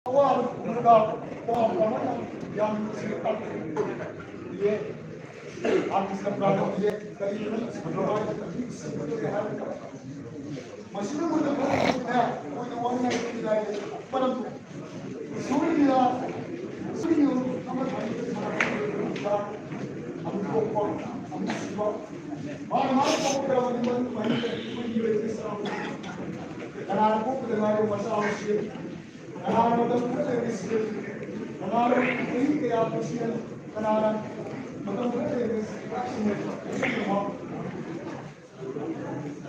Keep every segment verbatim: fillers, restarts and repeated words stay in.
ꯑꯋꯥꯕ ꯄꯨꯝꯕꯗ ꯄꯥꯎ ꯑꯃꯅ ꯌꯥꯝ ꯅꯨꯡꯁꯤꯅ ꯇꯥꯛꯄꯤꯔꯦ꯫ ꯍꯥꯏꯕꯗꯤ ꯁꯝꯄ꯭ꯔꯥꯟ ꯇꯧꯕꯤꯔꯦ꯫ ꯀꯔꯤꯒꯤꯅꯣ ꯁꯝꯄ꯭ꯔꯥꯟ ꯇꯧꯕꯤꯔꯤꯕꯁꯦ ꯍꯥꯏꯔꯒ ꯃꯁꯤꯅ ꯃꯣꯏꯗ ꯈꯔ ꯍꯦꯟꯅ ꯃꯣꯏꯗ ꯋꯥꯅꯤꯡꯉꯥꯏ ꯂꯩꯇꯦ ꯍꯥꯏꯔꯦ꯫ ꯃꯔꯝꯗꯤ ꯏꯁꯣꯔꯒꯤ ꯏꯁꯣꯔꯒꯤ ꯑꯃ ꯊꯝꯃꯤꯕ ꯑꯃꯨꯛ ꯄꯣꯛꯄ, ꯑꯃꯨꯛ ꯁꯤꯕ, ꯃꯥꯅ ꯃꯥꯅ ꯄꯣꯛꯄꯗ ꯃꯅꯤꯡ ꯃꯅꯤꯡ ꯃꯅꯤꯡ ꯃꯅꯤꯡ ꯀꯅꯥꯅ ꯄꯣꯛꯄꯗ ꯉꯥꯏꯔꯤꯕ ꯃꯆꯥ ꯑꯃ ꯁꯤ ꯀꯅꯥꯅ ꯃꯇꯝ ꯈꯔ ꯂꯩꯔꯒ ꯁꯤꯔꯛꯏ? ꯀꯅꯥꯅ ꯆꯍꯤ ꯀꯌꯥ ꯄꯨꯟꯁꯤꯔꯛꯏ? ꯀꯅꯥꯅ ꯃꯇꯝ ꯈꯔ ꯂꯩꯔꯒ ꯁꯤꯔꯛꯏ?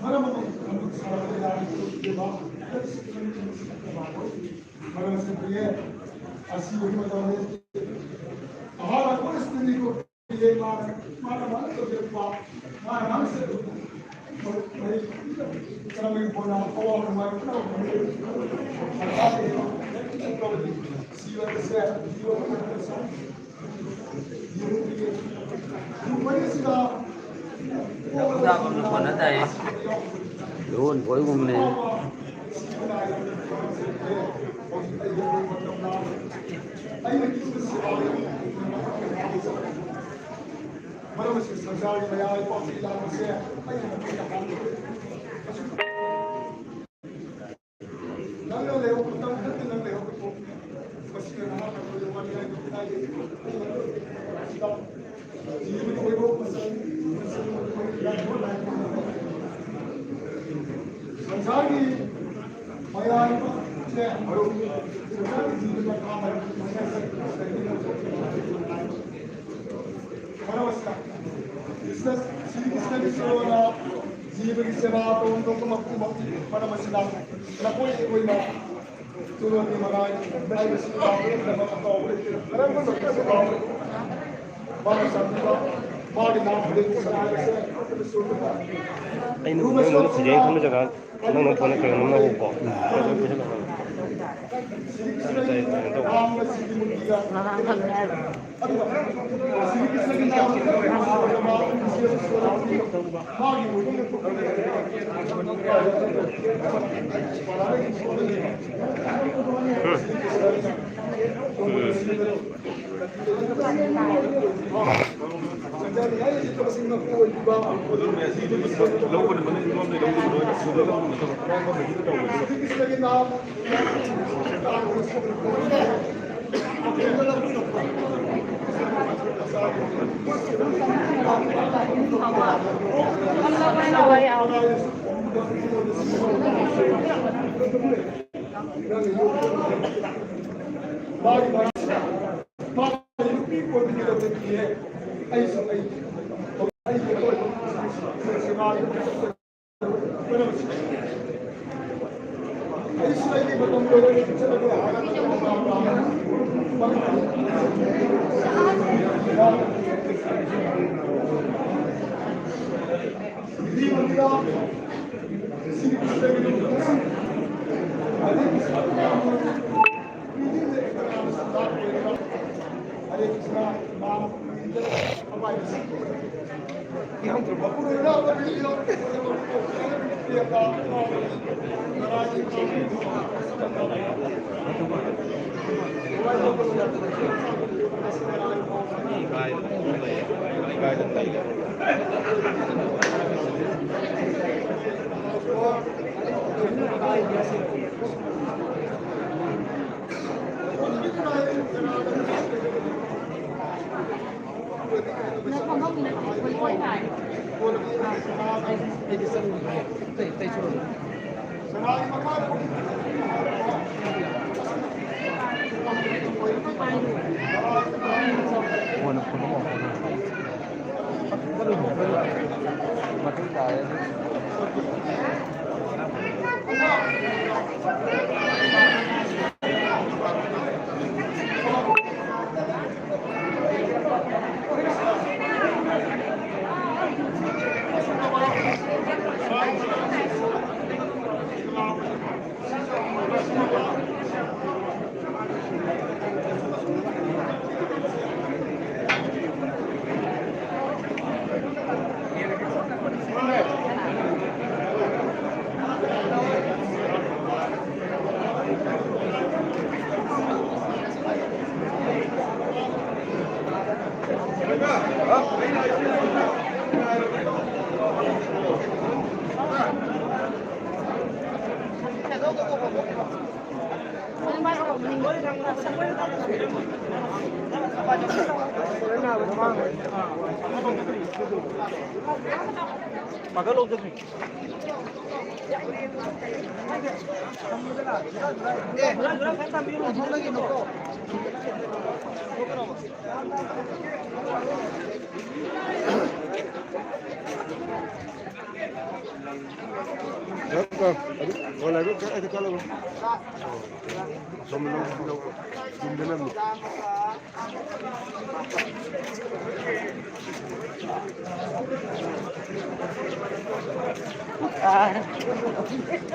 ꯃꯔꯝ ꯑꯗꯨ ꯈꯪꯕ ꯁꯥꯕ ꯌꯥꯔꯤꯕ ꯃꯔꯝ ꯑꯁꯤ ꯐꯩꯌꯦ꯫ ꯑꯁꯤꯕꯒꯤ ꯃꯇꯝꯗ ꯑꯍꯥꯟꯕ ꯑꯩꯈꯣꯏ ꯁꯤꯗꯅꯤꯀꯣ꯫ ꯃꯥꯅ, ꯃꯥꯅ, ꯃꯥꯅ ꯇꯧꯖꯔꯛꯄ, ꯃꯥꯅ, ꯃꯥꯅ ꯆꯠꯂꯨꯕ, ꯃꯔꯤ, ꯀꯔꯝꯕꯒꯤ ꯄꯣꯠꯅꯣ? ꯑꯋꯥꯕ ꯅꯨꯡꯉꯥꯏꯕ ꯄꯨꯝꯅꯃꯛ ꯐꯪꯖꯔꯤ꯫ ꯁꯔꯀꯥꯔꯒꯤ ꯁꯤꯕ ꯑꯁꯦ, ꯖꯤꯕ ꯑꯃꯈꯛꯇ ꯁꯥꯏ꯫ ꯖꯤꯕ ꯃꯔꯤꯁꯤꯗ ꯄꯣꯛꯂꯕ ꯃꯈꯣꯟꯅ ꯇꯥꯏ꯫ ꯂꯣꯟ ꯀꯣꯏꯒꯨꯝꯅꯦ꯫ ꯃꯔꯝ ꯑꯁꯤꯅ ꯁꯪꯁꯥꯔꯒꯤ ꯃꯌꯥꯏ ꯄꯥꯎꯆꯦ ꯂꯥꯡꯕꯁꯦ ꯑꯩꯅ ꯃꯈꯣꯏꯗ ꯍꯥꯏꯕꯤꯔꯦ꯫ ꯅꯪꯅ ꯂꯩꯍꯧꯕ ꯃꯇꯝ ꯈꯛꯇ ꯅꯪ ꯂꯩꯍꯧꯕ ꯊꯣꯛꯄꯅꯤ꯫ ꯃꯁꯤꯅ ꯅꯍꯥꯛ ꯑꯩꯈꯣꯏꯗ ꯋꯥꯅꯤꯡꯉꯥꯏ ꯀꯔꯤꯁꯨ ꯂꯩꯇꯦ꯫ ꯖꯤꯕꯒꯤ ꯑꯣꯏꯕ ꯃꯁꯛ, ꯃꯁꯛ ꯑꯣꯏꯕ ꯁꯪꯁꯥꯔꯒꯤ ꯃꯌꯥꯝꯁꯦ ꯃꯔꯨꯞ, ꯁꯪꯁꯥꯔꯒꯤ ꯖꯤꯕ ꯃꯈꯥ ꯃꯔꯨꯞ, ꯃꯔꯝ ꯑꯁꯤꯅ ꯀ꯭ꯔꯤꯁꯅ, ꯁ꯭ꯔꯤ ꯀ꯭ꯔꯤꯁꯅꯒꯤ ꯆꯔꯣꯅ ꯖꯤꯕꯒꯤ ꯁꯦꯕꯥ ꯇꯧꯔꯝꯕ ꯃꯄꯨ ꯃꯄꯤ ꯃꯔꯝ ꯑꯁꯤꯅ ꯅꯈꯣꯏꯒꯤ ꯑꯣꯏꯅ ꯆꯔꯣꯟꯒꯤ ꯃꯔꯥꯏ ꯍꯥꯏꯕꯁꯤ ꯄꯥꯎꯗꯝꯅꯕ ꯀꯧꯕ ꯂꯩꯇꯦ꯫ ꯀꯔꯝꯕ ꯃꯇꯝꯗ ꯄꯥꯎ ꯃꯥꯅ ꯆꯥꯟꯕꯤꯕ ꯃꯥꯒꯤ ꯅꯥꯝ ꯈꯨꯗꯤꯡ ꯁꯅꯥ ꯍꯥꯏꯕꯁꯦ ꯑꯩꯅ ꯅꯪ ꯅꯪ ꯈꯨꯖꯦꯡ ꯊꯝꯕ ꯖꯒꯥ ꯅꯪꯅ ꯐꯣꯟ ꯈꯔ ꯅꯝꯅ ꯍꯧꯀꯣ꯫ ꯁ꯭ꯔꯤ ꯀ꯭ꯔꯤꯁꯅꯒꯤ ꯅꯥꯝ ꯑꯁꯤꯒꯤ ꯃꯨꯔꯇꯤꯒ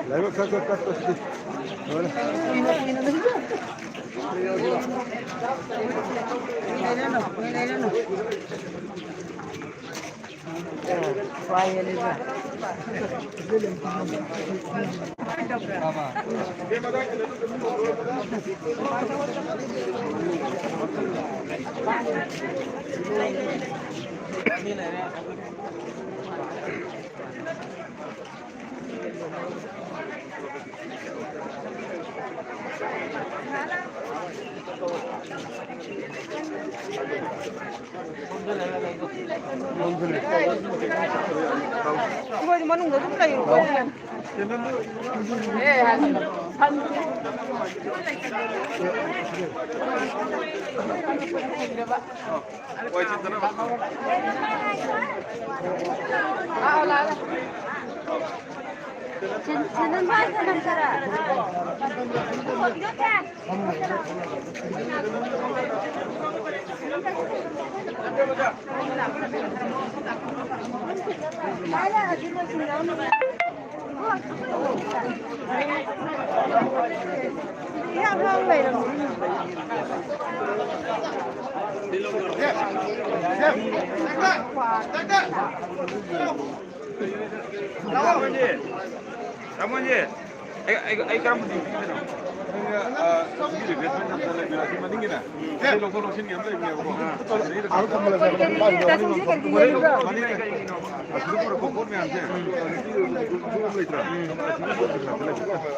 ꯂꯥꯏꯕꯛ ꯈꯔ ꯈꯔ ꯀꯠꯄꯁꯤꯗꯤ ꯂꯣꯏꯔꯦ꯫ ꯃꯣꯏꯗꯤ ꯃꯅꯨꯡꯗ ꯑꯗꯨꯝ ꯂꯩꯔꯨꯀꯣ꯫ ꯔꯥꯃꯣꯟꯖꯤ, ꯔꯥꯃꯣꯟꯖꯤ, ꯑꯩ, ꯑꯩ, ꯑꯩ ꯀꯔꯝꯕ ꯗ꯭ꯌꯨꯇꯤꯗꯅꯣ? ꯑ, ꯑꯁꯤꯒꯤ refreshment ꯑꯝꯇ ꯂꯩꯕꯤꯔꯣ꯫ ꯑꯁꯤ ꯃꯅꯤꯡꯒꯤꯅꯦ꯫ ꯑꯁꯤ ꯂꯧꯊꯣꯛ ꯂꯧꯁꯤꯟꯒꯤ ꯑꯃ ꯂꯩꯕꯅꯦꯕꯀꯣ꯫ ꯑꯁꯤꯗꯩꯗ ꯆꯥꯁꯤꯟꯁꯦ ꯀꯔꯤ ꯂꯩꯕ꯭ꯔꯥ? ꯃꯅꯤꯡꯗ ꯑꯁꯤꯗ ꯄꯨꯔꯛꯄ ꯄꯣꯠ ꯃꯌꯥꯝꯁꯦ꯫ ꯑꯁꯤꯒꯤ ꯂꯧꯊꯣꯛ ꯂꯧꯁꯤꯟ ꯂꯩꯇ꯭ꯔꯥ? ꯑꯁꯤꯒꯤ ꯂꯧꯊꯣꯛ ꯂꯧꯁꯤꯟ ꯂꯩꯇ꯭ꯔꯥ?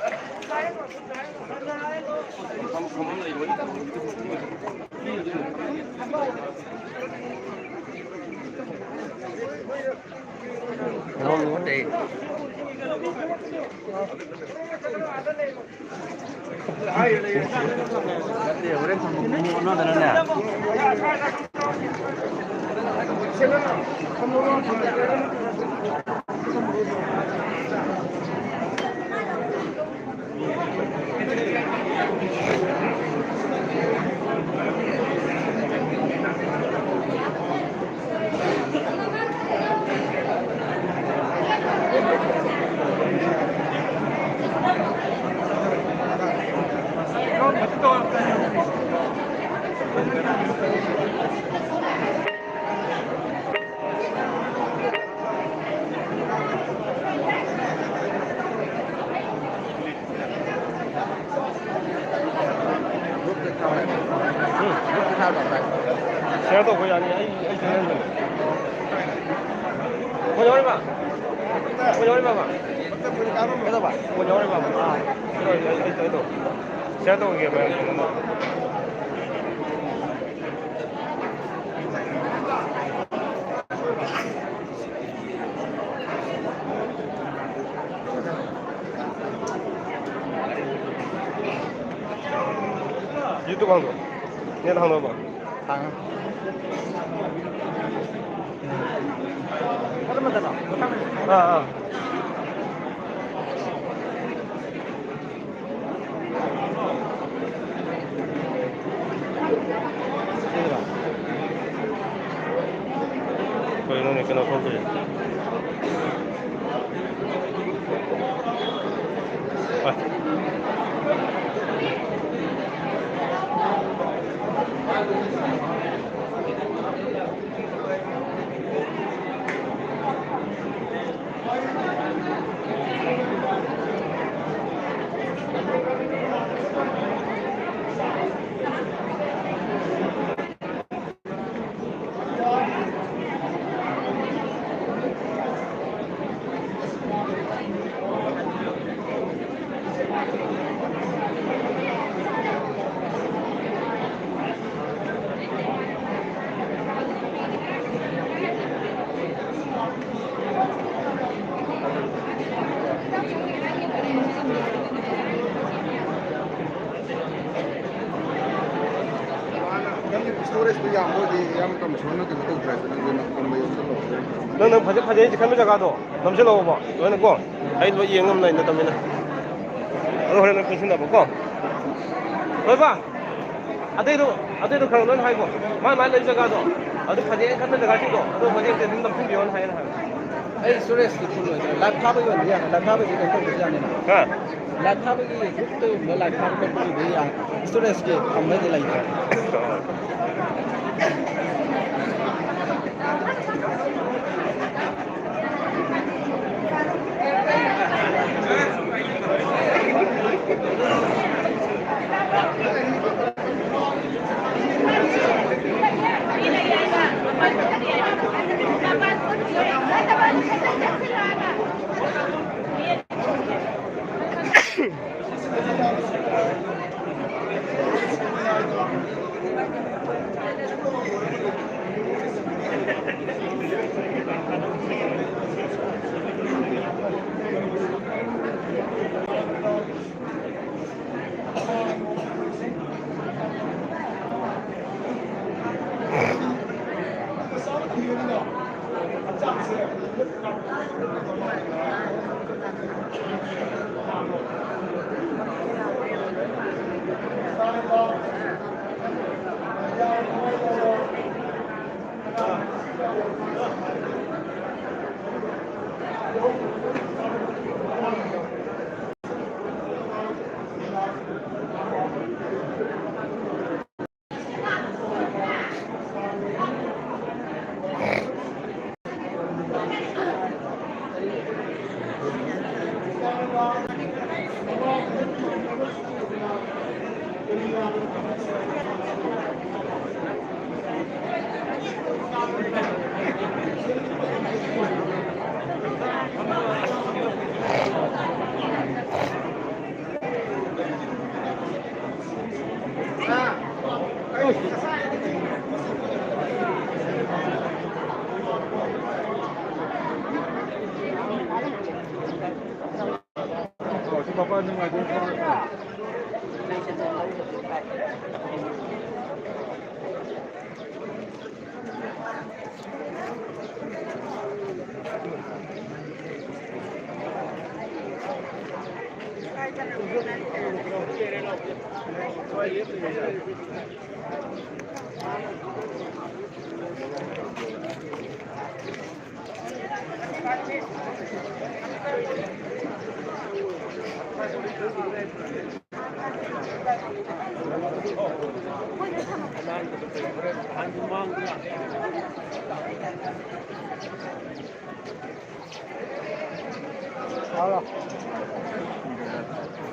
Share ꯇꯧꯕ ꯌꯥꯅꯤ꯫ ꯑꯩ, ꯑꯩ ꯆꯪꯍꯟꯕꯅꯦ꯫ ꯐꯣꯟ ꯌꯥꯎꯔꯤꯕ? ꯐꯣꯟ ꯌꯥꯎꯔꯤꯕ, ꯃꯥꯃ? ꯀꯩꯗꯧꯕ? ꯐꯣꯟ ꯌꯥꯎꯔꯤꯕ, ꯃꯥꯃ? ꯑꯥ, ꯀꯩꯅꯣ, ꯑꯩ, ꯑꯩ, ꯑꯩ ꯇꯧ-, share ꯇꯧꯒꯦ, ꯃꯌꯥꯝ ꯀꯩꯅꯣꯗ꯫ YouTube ꯍꯥꯡꯗꯣꯛꯑꯣ꯫ Net ꯍꯥꯡꯗꯣꯛꯑꯕ? ꯍꯥꯡꯉꯦ꯫ ꯑꯥ, ꯑꯥ꯫ ꯀꯩꯅꯣꯅꯦ, ꯀꯩꯅꯣ ꯊꯣꯛꯇ꯭ꯔꯤ꯫ ꯑ꯫ ꯏꯁꯇꯣꯔꯦꯖꯇꯨ ꯌꯥꯝꯕ ꯑꯣꯏꯗꯤ ꯌꯥꯝ ꯀꯝ ꯁꯣꯟꯅ ꯀꯩꯅꯣ ꯇꯧꯗ꯭ꯔꯦ, ꯅꯪꯁꯨ ꯅꯪ ꯀꯝꯕ ꯌꯣꯝꯁꯤꯜꯂꯣ꯫ ꯅꯪ, ꯅꯪ ꯐꯖ ꯐꯖꯩ ꯈꯟꯕ ꯖꯒꯥꯗꯣ ꯅꯝꯁꯤꯜꯂꯛꯑꯣꯕ ꯂꯣꯏꯅꯀꯣ꯫ ꯑꯩ ꯂꯣꯏ ꯌꯦꯡ ꯉꯝꯅ ꯅꯠꯇꯕꯅꯤꯅ꯫ ꯑꯗꯣ ꯍꯣꯔꯦꯟ ꯅꯪ ꯄꯨꯟꯁꯤꯟꯅꯕꯀꯣ꯫ ꯂꯣꯏꯕ꯫ ꯑꯇꯩꯗꯣ, ꯑꯇꯩꯗꯣ ꯈꯔ ꯂꯣꯏꯅ ꯍꯥꯏꯀꯣ꯫ ꯃꯥꯏ ꯃꯥꯏ ꯂꯩ ꯖꯒꯥꯗꯣ꯫ ꯑꯗꯨ ꯐꯖꯩ ꯈꯟꯕ ꯖꯒꯥꯁꯤꯡꯗꯣ꯫ ꯑꯗꯨ ꯐꯖꯩ ꯑꯝꯇ ꯑꯗꯨꯝ ꯅꯝꯁꯤꯟꯕꯤꯌꯣꯅ ꯍꯥꯏꯌꯦꯅ ꯍꯥꯏꯕ꯫ ꯑꯩ ꯏꯁꯇꯣꯔꯦꯖꯇꯤ ꯐꯨꯜ ꯑꯣꯏꯗ꯭ꯔꯦ꯫ ꯂꯥꯏꯚ ꯊꯥꯕꯒꯤ ꯑꯣꯏꯅꯗꯤ ꯌꯥꯅꯤ꯫ ꯂꯥꯏꯚ ꯊꯥꯕꯒꯤ ꯀꯩꯅꯣ ꯇꯧꯕꯗꯤ ꯌꯥꯅꯤꯅ꯫ ꯍꯥ? ꯂꯥꯏꯚ ꯊꯥꯕꯒꯤ ꯒ꯭ꯔꯨꯞꯇ ꯌꯣꯟꯕ ꯂꯥꯏꯚ ꯊꯥꯕ ꯈꯣꯠꯄꯒꯤꯗꯤ ꯌꯥ-, ꯏꯁꯇꯣꯔꯦꯖꯀꯤ ꯊꯝꯕꯩꯗꯤ ꯂꯩꯇ꯭ꯔꯦ꯫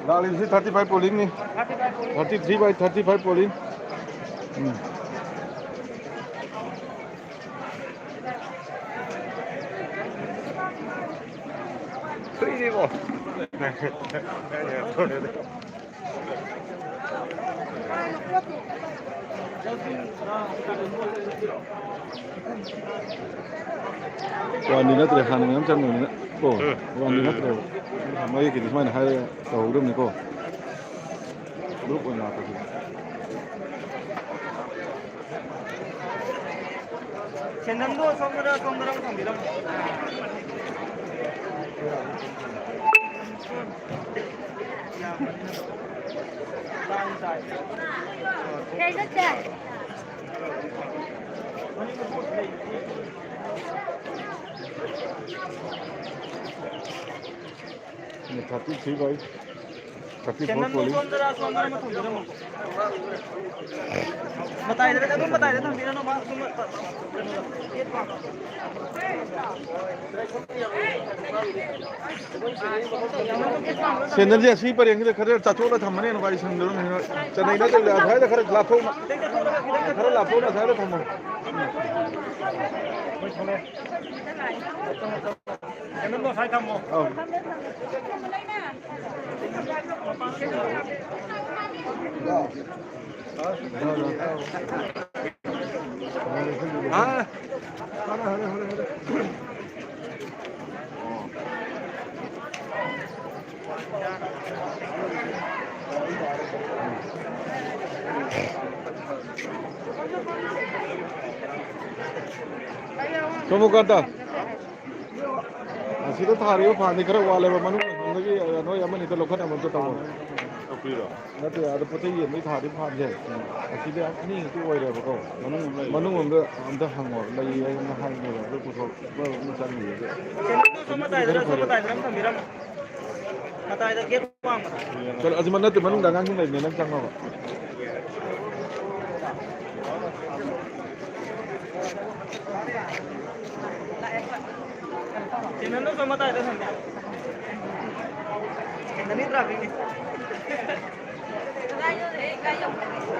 ꯂꯥꯛꯂꯤꯕꯁꯤ thirty five polling ꯅꯤ꯫ Thirty three by thirty five polling꯫ ꯎꯝ꯫ ꯊꯨꯏꯅꯤꯀꯣ꯫ ꯋꯥꯟꯗꯤ ꯅꯠꯇ꯭ꯔꯦ, ꯍꯥꯟꯅ ꯃꯌꯥꯝ ꯆꯪꯕꯅꯤꯅ ꯀꯣ꯫ ꯎꯝ꯫ ꯋꯥꯟꯗꯤ ꯎꯝ꯫ ꯅꯠꯇ꯭ꯔꯦꯕ꯫ ꯃꯌꯦꯛꯀꯤꯗꯤ ꯁꯨꯃꯥꯏꯅ ꯍꯥꯏꯔꯒ ꯇꯧꯍꯧꯒꯗꯕꯅꯤꯀꯣ꯫ ꯒ꯭ꯔꯨꯞ ꯑꯣꯏꯅ ꯂꯥꯛꯄꯁꯤꯗꯤ꯫ ꯁꯦꯟꯗꯟꯗꯣ ꯁꯣꯝꯗꯔ, ꯁꯣꯝꯗꯔ ꯑꯃ ꯊꯝꯕꯤꯔꯝꯃꯣ꯫ ꯀꯩꯅꯣ ꯆꯦ? Thirty three by thirty four ꯁꯦꯟꯗꯟꯗꯣ polling꯫ ꯁꯣꯝꯗꯔ, ꯁꯣꯝꯗꯔ ꯑꯃ ꯊꯝꯕꯤꯔꯝꯃꯣ꯫ ꯃꯇꯥꯏꯗ, ꯑꯗꯨꯝ ꯃꯇꯥꯏꯗ ꯊꯝꯕꯤꯔꯝꯃꯣ, ꯃꯥ ꯑꯗꯨꯝ ꯁꯦꯟꯗꯜꯁꯦ ꯑꯁꯤ ꯄꯔꯦꯡꯁꯤꯗ ꯈꯔ ꯆꯥꯊꯣꯛꯑꯒ ꯊꯝꯕꯅ ꯍꯦꯟꯅ ꯋꯥꯔꯤ ꯁꯪꯗꯧꯔꯝꯃꯦ꯫ ꯆꯠꯅꯩ ꯅꯠꯇꯕꯤꯗ ꯑꯁ꯭ꯋꯥꯏꯗ ꯈꯔ ꯂꯥꯞꯊꯣꯛꯅ, ꯈꯔ ꯂꯥꯞꯊꯣꯛꯅ ꯑꯁ꯭ꯋꯥꯏꯗ ꯊꯝꯃꯣ꯫ ꯀꯩꯅꯣꯝꯗꯣ ꯉꯁꯥꯏ ꯊꯝꯃꯣ꯫ ꯑꯧ꯫ ꯍꯥ? ꯁꯣꯃꯣꯀꯥꯟꯇ꯫ ꯑꯁꯤꯗ ꯊꯥꯔꯤꯕ ꯐꯥꯟꯗꯤ ꯈꯔ ꯋꯥꯠꯂꯦꯕ, ꯃꯅꯨꯡ ꯑꯁꯣꯝꯗꯒꯤ ꯅꯣꯏ ꯑꯃꯅꯤꯗ ꯂꯧꯈꯠꯅꯕ ꯑꯝꯇ ꯇꯧꯔꯣ꯫ ꯇꯧꯕꯤꯔꯣ꯫ ꯅꯠꯇꯦ, ꯑꯗ ꯄꯣꯠ ꯆꯩ ꯌꯦꯟꯕꯒꯤ ꯊꯥꯗꯤ ꯐꯥꯝꯁꯦ ꯑꯁꯤꯗ ꯑꯅꯤ ꯈꯛꯇ ꯑꯣꯏꯔꯦꯕꯀꯣ꯫ ꯃꯅꯨꯡ ꯑꯃ ꯂꯩ꯫ ꯃꯅꯨꯡ ꯑꯝꯗ ꯑꯝꯇ ꯍꯪꯉꯣ, ꯂꯩꯌꯦꯅ ꯍꯥꯏꯕꯅꯦꯕ꯫ ꯑꯗꯨ ꯄꯨꯊꯣꯛꯄ ꯑꯃ ꯆꯪꯉꯤꯌꯦ꯫ ꯀꯩꯅꯣꯗꯨꯁꯨ ꯃꯇꯥꯏꯗꯔ, ꯁꯣꯝ ꯃꯇꯥꯏꯗꯔ ꯑꯃ ꯊꯝꯕꯤꯔꯝꯃꯣ꯫ ꯃꯇꯥꯏꯗ ꯒꯦꯠ ꯋꯥꯡꯃꯗ꯫ ꯆꯠꯂꯣ, ꯑꯁꯤ ꯃꯅꯨꯡꯗ ꯑꯉꯥꯡꯁꯤꯡ ꯂꯩꯕꯅꯦ, ꯅꯪ ꯆꯪꯉꯣꯕ꯫ ꯆꯦꯅꯦꯜꯗꯣ ꯁꯣꯝ ꯃꯇꯥꯏꯗ ꯊꯝꯕꯤꯌꯨ꯫ ꯆꯦꯅꯦꯜꯒꯤ ꯇ꯭ꯔꯥꯐꯤꯛꯅꯤ꯫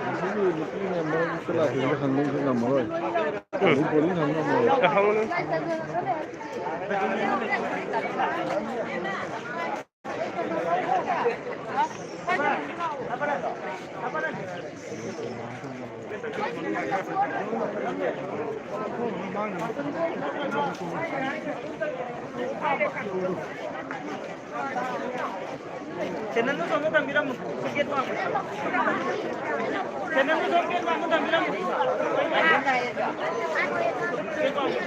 ꯉꯁꯤꯒꯤ ꯅꯨꯄꯤ ꯃꯌꯥꯝ ꯃꯔꯛꯇ ꯂꯥꯛꯄꯁꯤꯡꯗ ꯍꯪꯕ ꯑꯃꯁꯨ ꯉꯝꯃꯔꯣꯏ꯫ ꯕꯣꯔꯗꯤꯡ ꯊꯝꯕ ꯉꯝꯃꯔꯣꯏ꯫ ꯍꯪꯉꯨꯅꯨ꯫ ꯆꯦꯅꯦꯜꯗꯨ ꯁꯣꯝꯗ ꯊꯝꯕꯤꯔꯝꯃꯨ꯫ ꯒꯦꯠ ꯋꯥꯡꯃ꯫ ꯆꯦꯅꯦꯜꯗꯨ ꯁꯣꯝ ꯒꯦꯠ ꯋꯥꯡꯃ ꯊꯝꯕꯤꯔꯝꯃꯨ꯫ ꯒꯦꯠ ꯋꯥꯡꯃ꯫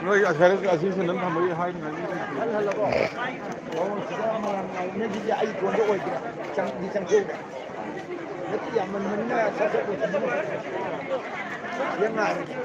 ꯅꯣꯏ ꯑꯁ꯭ꯋꯥꯏꯗ ꯑꯁꯤ ꯁꯦꯟꯗꯜ ꯊꯝꯕꯒꯤ ꯍꯥꯏꯅꯉꯥꯏ ꯃꯤ ꯂꯩꯇꯦ꯫ ꯍꯜꯂꯕꯣ? ꯑꯣ, ꯁꯤꯗ ꯃꯌꯥꯝ ꯉꯥꯏꯅꯔꯤꯁꯦ ꯑꯩ ꯏꯇꯣꯝꯇ ꯑꯣꯏꯗ꯭ꯔꯦ꯫ ꯆꯪꯗꯤ ꯆꯪꯊꯣꯛꯎꯔꯦ꯫ ꯅꯠꯇꯦ, ꯌꯥꯝꯃꯟꯕꯅꯤꯅ ꯁꯠ ꯁꯠ ꯂꯣꯏꯁꯤꯟꯕ ꯉꯝꯗ꯭ꯔꯦ꯫ ꯁꯤꯗ ꯉꯥꯏꯔꯒꯦ꯫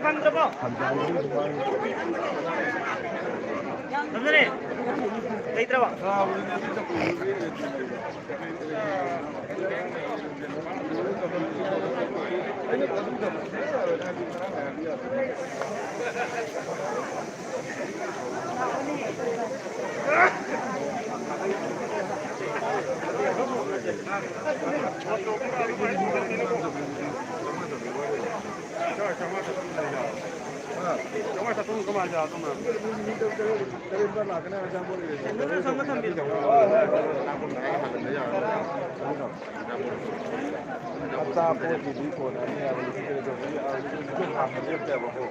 ꯐꯪꯗ꯭ꯔꯕꯣ? ꯐꯪꯗ꯭ꯔꯦ꯫ ꯂꯩꯇ꯭ꯔꯕꯣ? ꯑꯆꯥꯄꯣꯠꯀꯤꯗꯤ ꯀꯣꯟꯅꯅꯤ ꯍꯥꯏꯕ, ꯂꯤꯁꯤꯡ ꯇꯔꯦꯠ ꯆꯥꯝꯃꯉꯥ ꯂꯦꯞꯇꯦꯕꯀꯣ꯫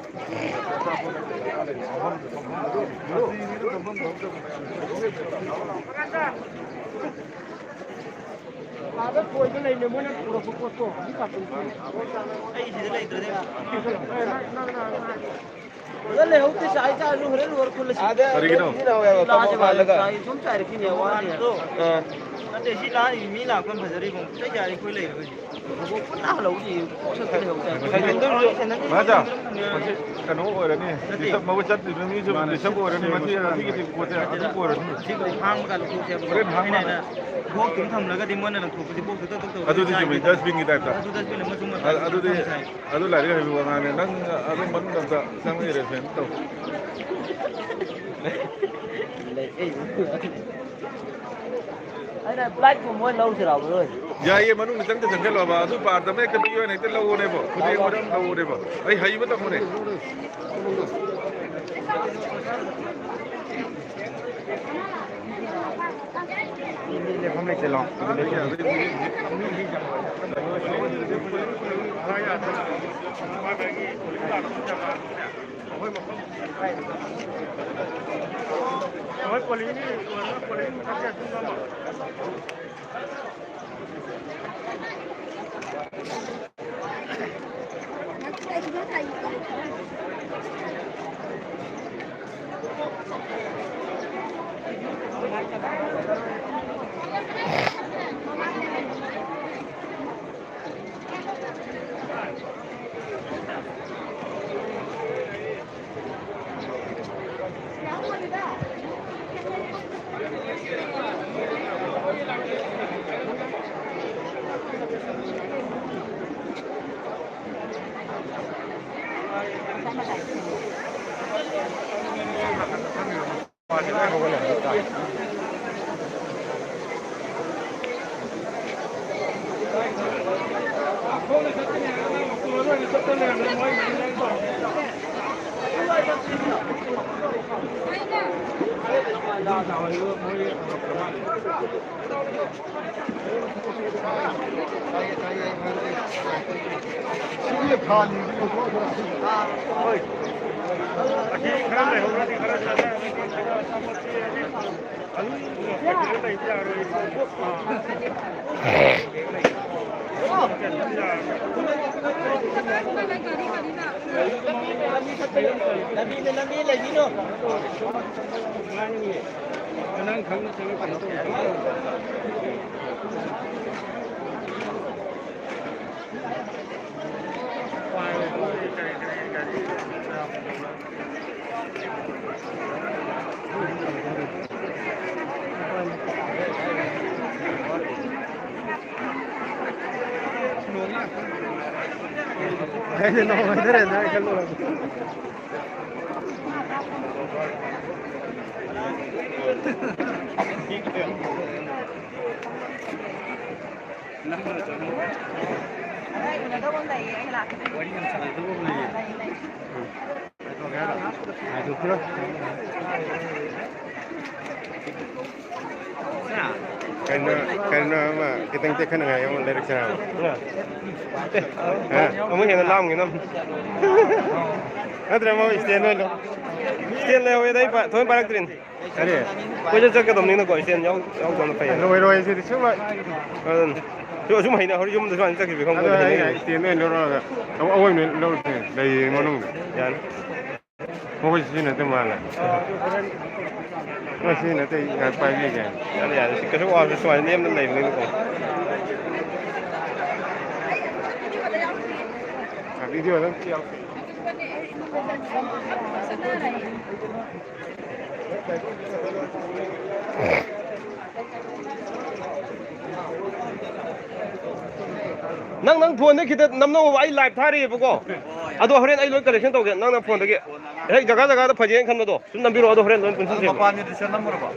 ꯑꯥꯗ ꯀꯣꯏꯗ ꯂꯩꯅꯦ, ꯃꯣꯏꯅ ꯄꯨꯔꯛꯄ ꯄꯣꯠꯇꯣ꯫ ꯑꯩ ꯁꯤꯗ ꯂꯩꯇ꯭ꯔꯗꯤ꯫ ꯅꯪ, ꯅꯪ, ꯅꯪ, ꯅꯪ꯫ ꯁꯤꯗ ꯂꯩꯍꯧꯗꯦ, ꯆꯥꯏ ꯆꯥꯔꯁꯨ ꯍꯣꯔꯦꯟ ꯂꯣꯏꯔ ꯈꯨꯜꯂꯁꯤ꯫ ꯑꯥꯗ ꯂꯥꯛꯑꯁꯦ ꯂꯣꯏ ꯚꯥꯏ꯫ ꯁꯤꯖꯤꯟꯅꯍꯧꯋꯦꯕ, ꯂꯥꯛꯑꯁꯦ ꯀꯕꯣꯛ ꯚꯥꯏ꯫ ꯍꯥꯜꯂꯒ꯫ ꯆꯥꯏ ꯁꯨꯝ ꯆꯥꯏꯔꯛꯈꯤꯅꯦ, ꯋꯥꯅꯤ꯫ ꯑꯥ꯫ ꯅꯠꯇꯦ, ꯁꯤ ꯂꯥꯛꯏ ꯃꯤ ꯂꯥꯛꯄ ꯐꯖꯔꯤꯕꯣ꯫ ꯆꯩ ꯆꯥꯔꯤ ꯑꯩꯈꯣꯏ ꯂꯩꯔꯣꯏ꯫ ꯀꯩꯅꯣ ꯑꯣꯏꯔꯅꯤ, ꯕꯤꯁꯞ ꯃꯍꯨꯠ ꯆꯠꯇ꯭ꯔꯤꯕ ꯃꯤꯁꯨ ꯃꯥꯅꯦ꯫ ꯕꯤꯁꯞ ꯑꯣꯏꯔꯅꯤ, ꯃꯁꯤ ꯑꯁꯤꯒꯤꯗꯤ ꯄꯣꯠꯁꯦ ꯑꯗꯨꯝ ꯑꯣꯏꯔꯅꯤ꯫ ꯁꯤꯕꯨꯗꯤ ꯍꯥꯡꯕ ꯀꯥꯟꯗ ꯊꯣꯛꯁꯦꯕ꯫ ꯍꯣꯔꯦꯟ ꯍꯥꯡꯕ ꯑꯩꯅ ꯀꯥꯟꯗ꯫ ꯕꯣꯛꯁꯇꯨ ꯑꯃ ꯊꯝꯂꯒꯗꯤ ꯃꯣꯏꯅ ꯂꯪꯊꯣꯛꯄꯁꯤ ꯕꯣꯛꯁꯇꯨ ꯇꯛ ꯇꯛ ꯇꯧꯔꯒ ꯑꯗꯨꯗꯤ ꯆꯨꯝꯃꯤ, ꯆꯥꯏꯗꯅ꯫ ꯗꯁꯕꯤꯟꯒꯤ ꯇꯥꯏꯞꯇ꯫ ꯑꯗꯨ ꯗꯁꯕꯤꯟ ꯑꯃ ꯆꯨꯝꯅ ꯑ-, ꯑꯗꯨꯗꯤ ꯊꯝ ꯁꯥꯏ꯫ ꯑꯗꯨ ꯂꯥꯏꯔꯤꯛ ꯍꯩꯕ ꯋꯥꯉꯥꯡꯅꯦ꯫ ꯅꯪ ꯑꯗꯨ ꯃꯅꯨꯡꯗ ꯑꯝꯇ ꯆꯪꯉ ꯑꯦꯔꯦꯟꯖꯃꯦꯟ ꯇꯧ꯫ ꯑꯩꯅ ꯕ꯭ꯂꯥꯏꯠꯀꯨꯝꯕ ꯑꯣꯏꯅ ꯂꯧꯁꯤꯔꯥ, ꯕ꯭ꯔꯣ? ꯌꯥꯏꯌꯦ, ꯃꯅꯨꯡꯗ ꯆꯪꯗ ꯆꯪꯁꯤꯜꯂꯣꯕ꯫ ꯑꯗꯨ ꯄꯥꯔꯠ ꯑꯃ ꯍꯦꯛꯇ ꯄꯤꯌꯣꯅ ꯍꯦꯛꯇ ꯂꯧꯑꯣꯅꯦꯕꯣ꯫ ꯈꯨꯗꯤ ꯂꯧꯑꯣ꯫ ꯑꯃꯗ ꯂꯧꯑꯣꯅꯦꯕꯣ꯫ ꯑꯩ ꯍꯩꯕ ꯇꯝꯃꯨꯅꯦ꯫ ꯃꯤ ꯂꯦꯞꯐꯝ ꯂꯩꯇꯦ, ꯂꯥꯎ꯫ ꯑꯗꯨ ꯂꯦꯞꯐꯝ ꯂꯩꯇꯦ꯫ ꯀꯩꯅꯣ, ꯀꯩꯅꯣ ꯑꯃ ꯈꯤꯇꯪ ꯇꯦꯛꯈꯠꯅꯉꯥꯏ ꯑꯃ ꯂꯩꯔꯛꯁꯤꯔꯕ? ꯑꯦ, ꯍꯥ? ꯑꯃꯨꯛ ꯍꯦꯟꯅ ꯂꯥꯝꯒꯤꯅꯕ꯫ ꯅꯠꯇ꯭ꯔ ꯃꯣꯏ stand ꯑꯣꯏꯅ ꯂꯧ-, stand ꯂꯩꯍꯧꯋꯦꯗ ꯑꯩ ꯄꯥ-, ꯊꯑꯣꯏ ꯄꯥꯏꯔꯛꯇ꯭ꯔꯤꯅꯤ꯫ ꯀꯔꯤ? ꯀꯣꯏꯆꯠ ꯆꯠꯀꯗꯕꯅꯤꯅꯀꯣ, stand ꯌꯥꯎ-, ꯌꯥꯎꯗꯕꯅ ꯐꯩ꯫ ꯂꯣꯏꯔꯣꯏ ꯁꯤꯗꯤ ꯁꯨꯡꯂꯣꯏ꯫ ꯑꯗꯨꯅꯤ꯫ ꯁꯨꯝ ꯍꯩꯅ ꯍꯧꯔꯤ ꯌꯨꯝꯗ ꯁꯨꯃꯥꯏꯅ ꯆꯠꯈꯤꯕ ꯈꯪꯄꯣꯟꯇꯦ, ꯑꯗꯣ ꯑꯩ ꯍꯩꯅꯈꯤꯕꯅꯤ꯫ Stand ꯑꯣꯏꯅ ꯂꯧꯔꯒ ꯑꯃꯨꯛ ꯑꯋꯣꯏꯕ ꯂꯧꯔꯁꯦ, ꯂꯩꯌꯦ ꯃꯅꯨꯡꯗ꯫ ꯌꯥꯅꯤ꯫ ꯃꯈꯣꯏ ꯁꯤꯖꯤꯟꯅꯗꯦ ꯃꯥꯜꯂꯦ꯫ ꯃꯣꯏ ꯁꯤꯖꯤꯟꯅꯗꯦ, ꯉꯥꯏꯍꯥꯛ ꯄꯥꯏꯕꯤꯒꯦ꯫ ꯌꯥꯅꯤ, ꯌꯥꯅꯤ꯫ ꯁꯤ ꯀꯩꯁꯨ ꯋꯥꯕꯁꯨ ꯁꯨꯃꯥꯏꯅ ꯂꯦꯝꯅ ꯂꯩꯕꯅꯤꯅꯀꯣ꯫ ꯑ, ꯚꯤꯗꯤꯑꯣ ꯑꯗꯨꯝ ꯌꯥꯎ-, ꯅꯪ, ꯅꯪ ꯐꯣꯟꯗ ꯈꯤꯇ ꯅꯝꯅꯧꯕ, ꯑꯩ ꯂꯥꯏꯚ ꯊꯥꯔꯤꯑꯕꯀꯣ꯫ ꯑꯗꯣ ꯍꯣꯔꯦꯟ ꯑꯩ ꯂꯣꯏ ꯀꯔꯦꯛꯁꯟ ꯇꯧꯒꯦ, ꯅꯪꯅ ꯐꯣꯟꯗꯒꯤ ꯍꯦꯛ ꯖꯒꯥ ꯖꯒꯥꯗ ꯐꯖꯩꯅ ꯈꯟꯕꯗꯣ ꯁꯨꯝ ꯅꯝꯕꯤꯔꯛꯑꯣ, ꯑꯗꯣ ꯍꯣꯔꯦꯟ ꯂꯣꯏ ꯄꯨꯟꯁꯤꯟꯁꯦꯕ꯫ ꯃꯄꯥꯟꯒꯤꯗꯨꯁꯨ ꯅꯝꯃꯨꯔꯕꯣ?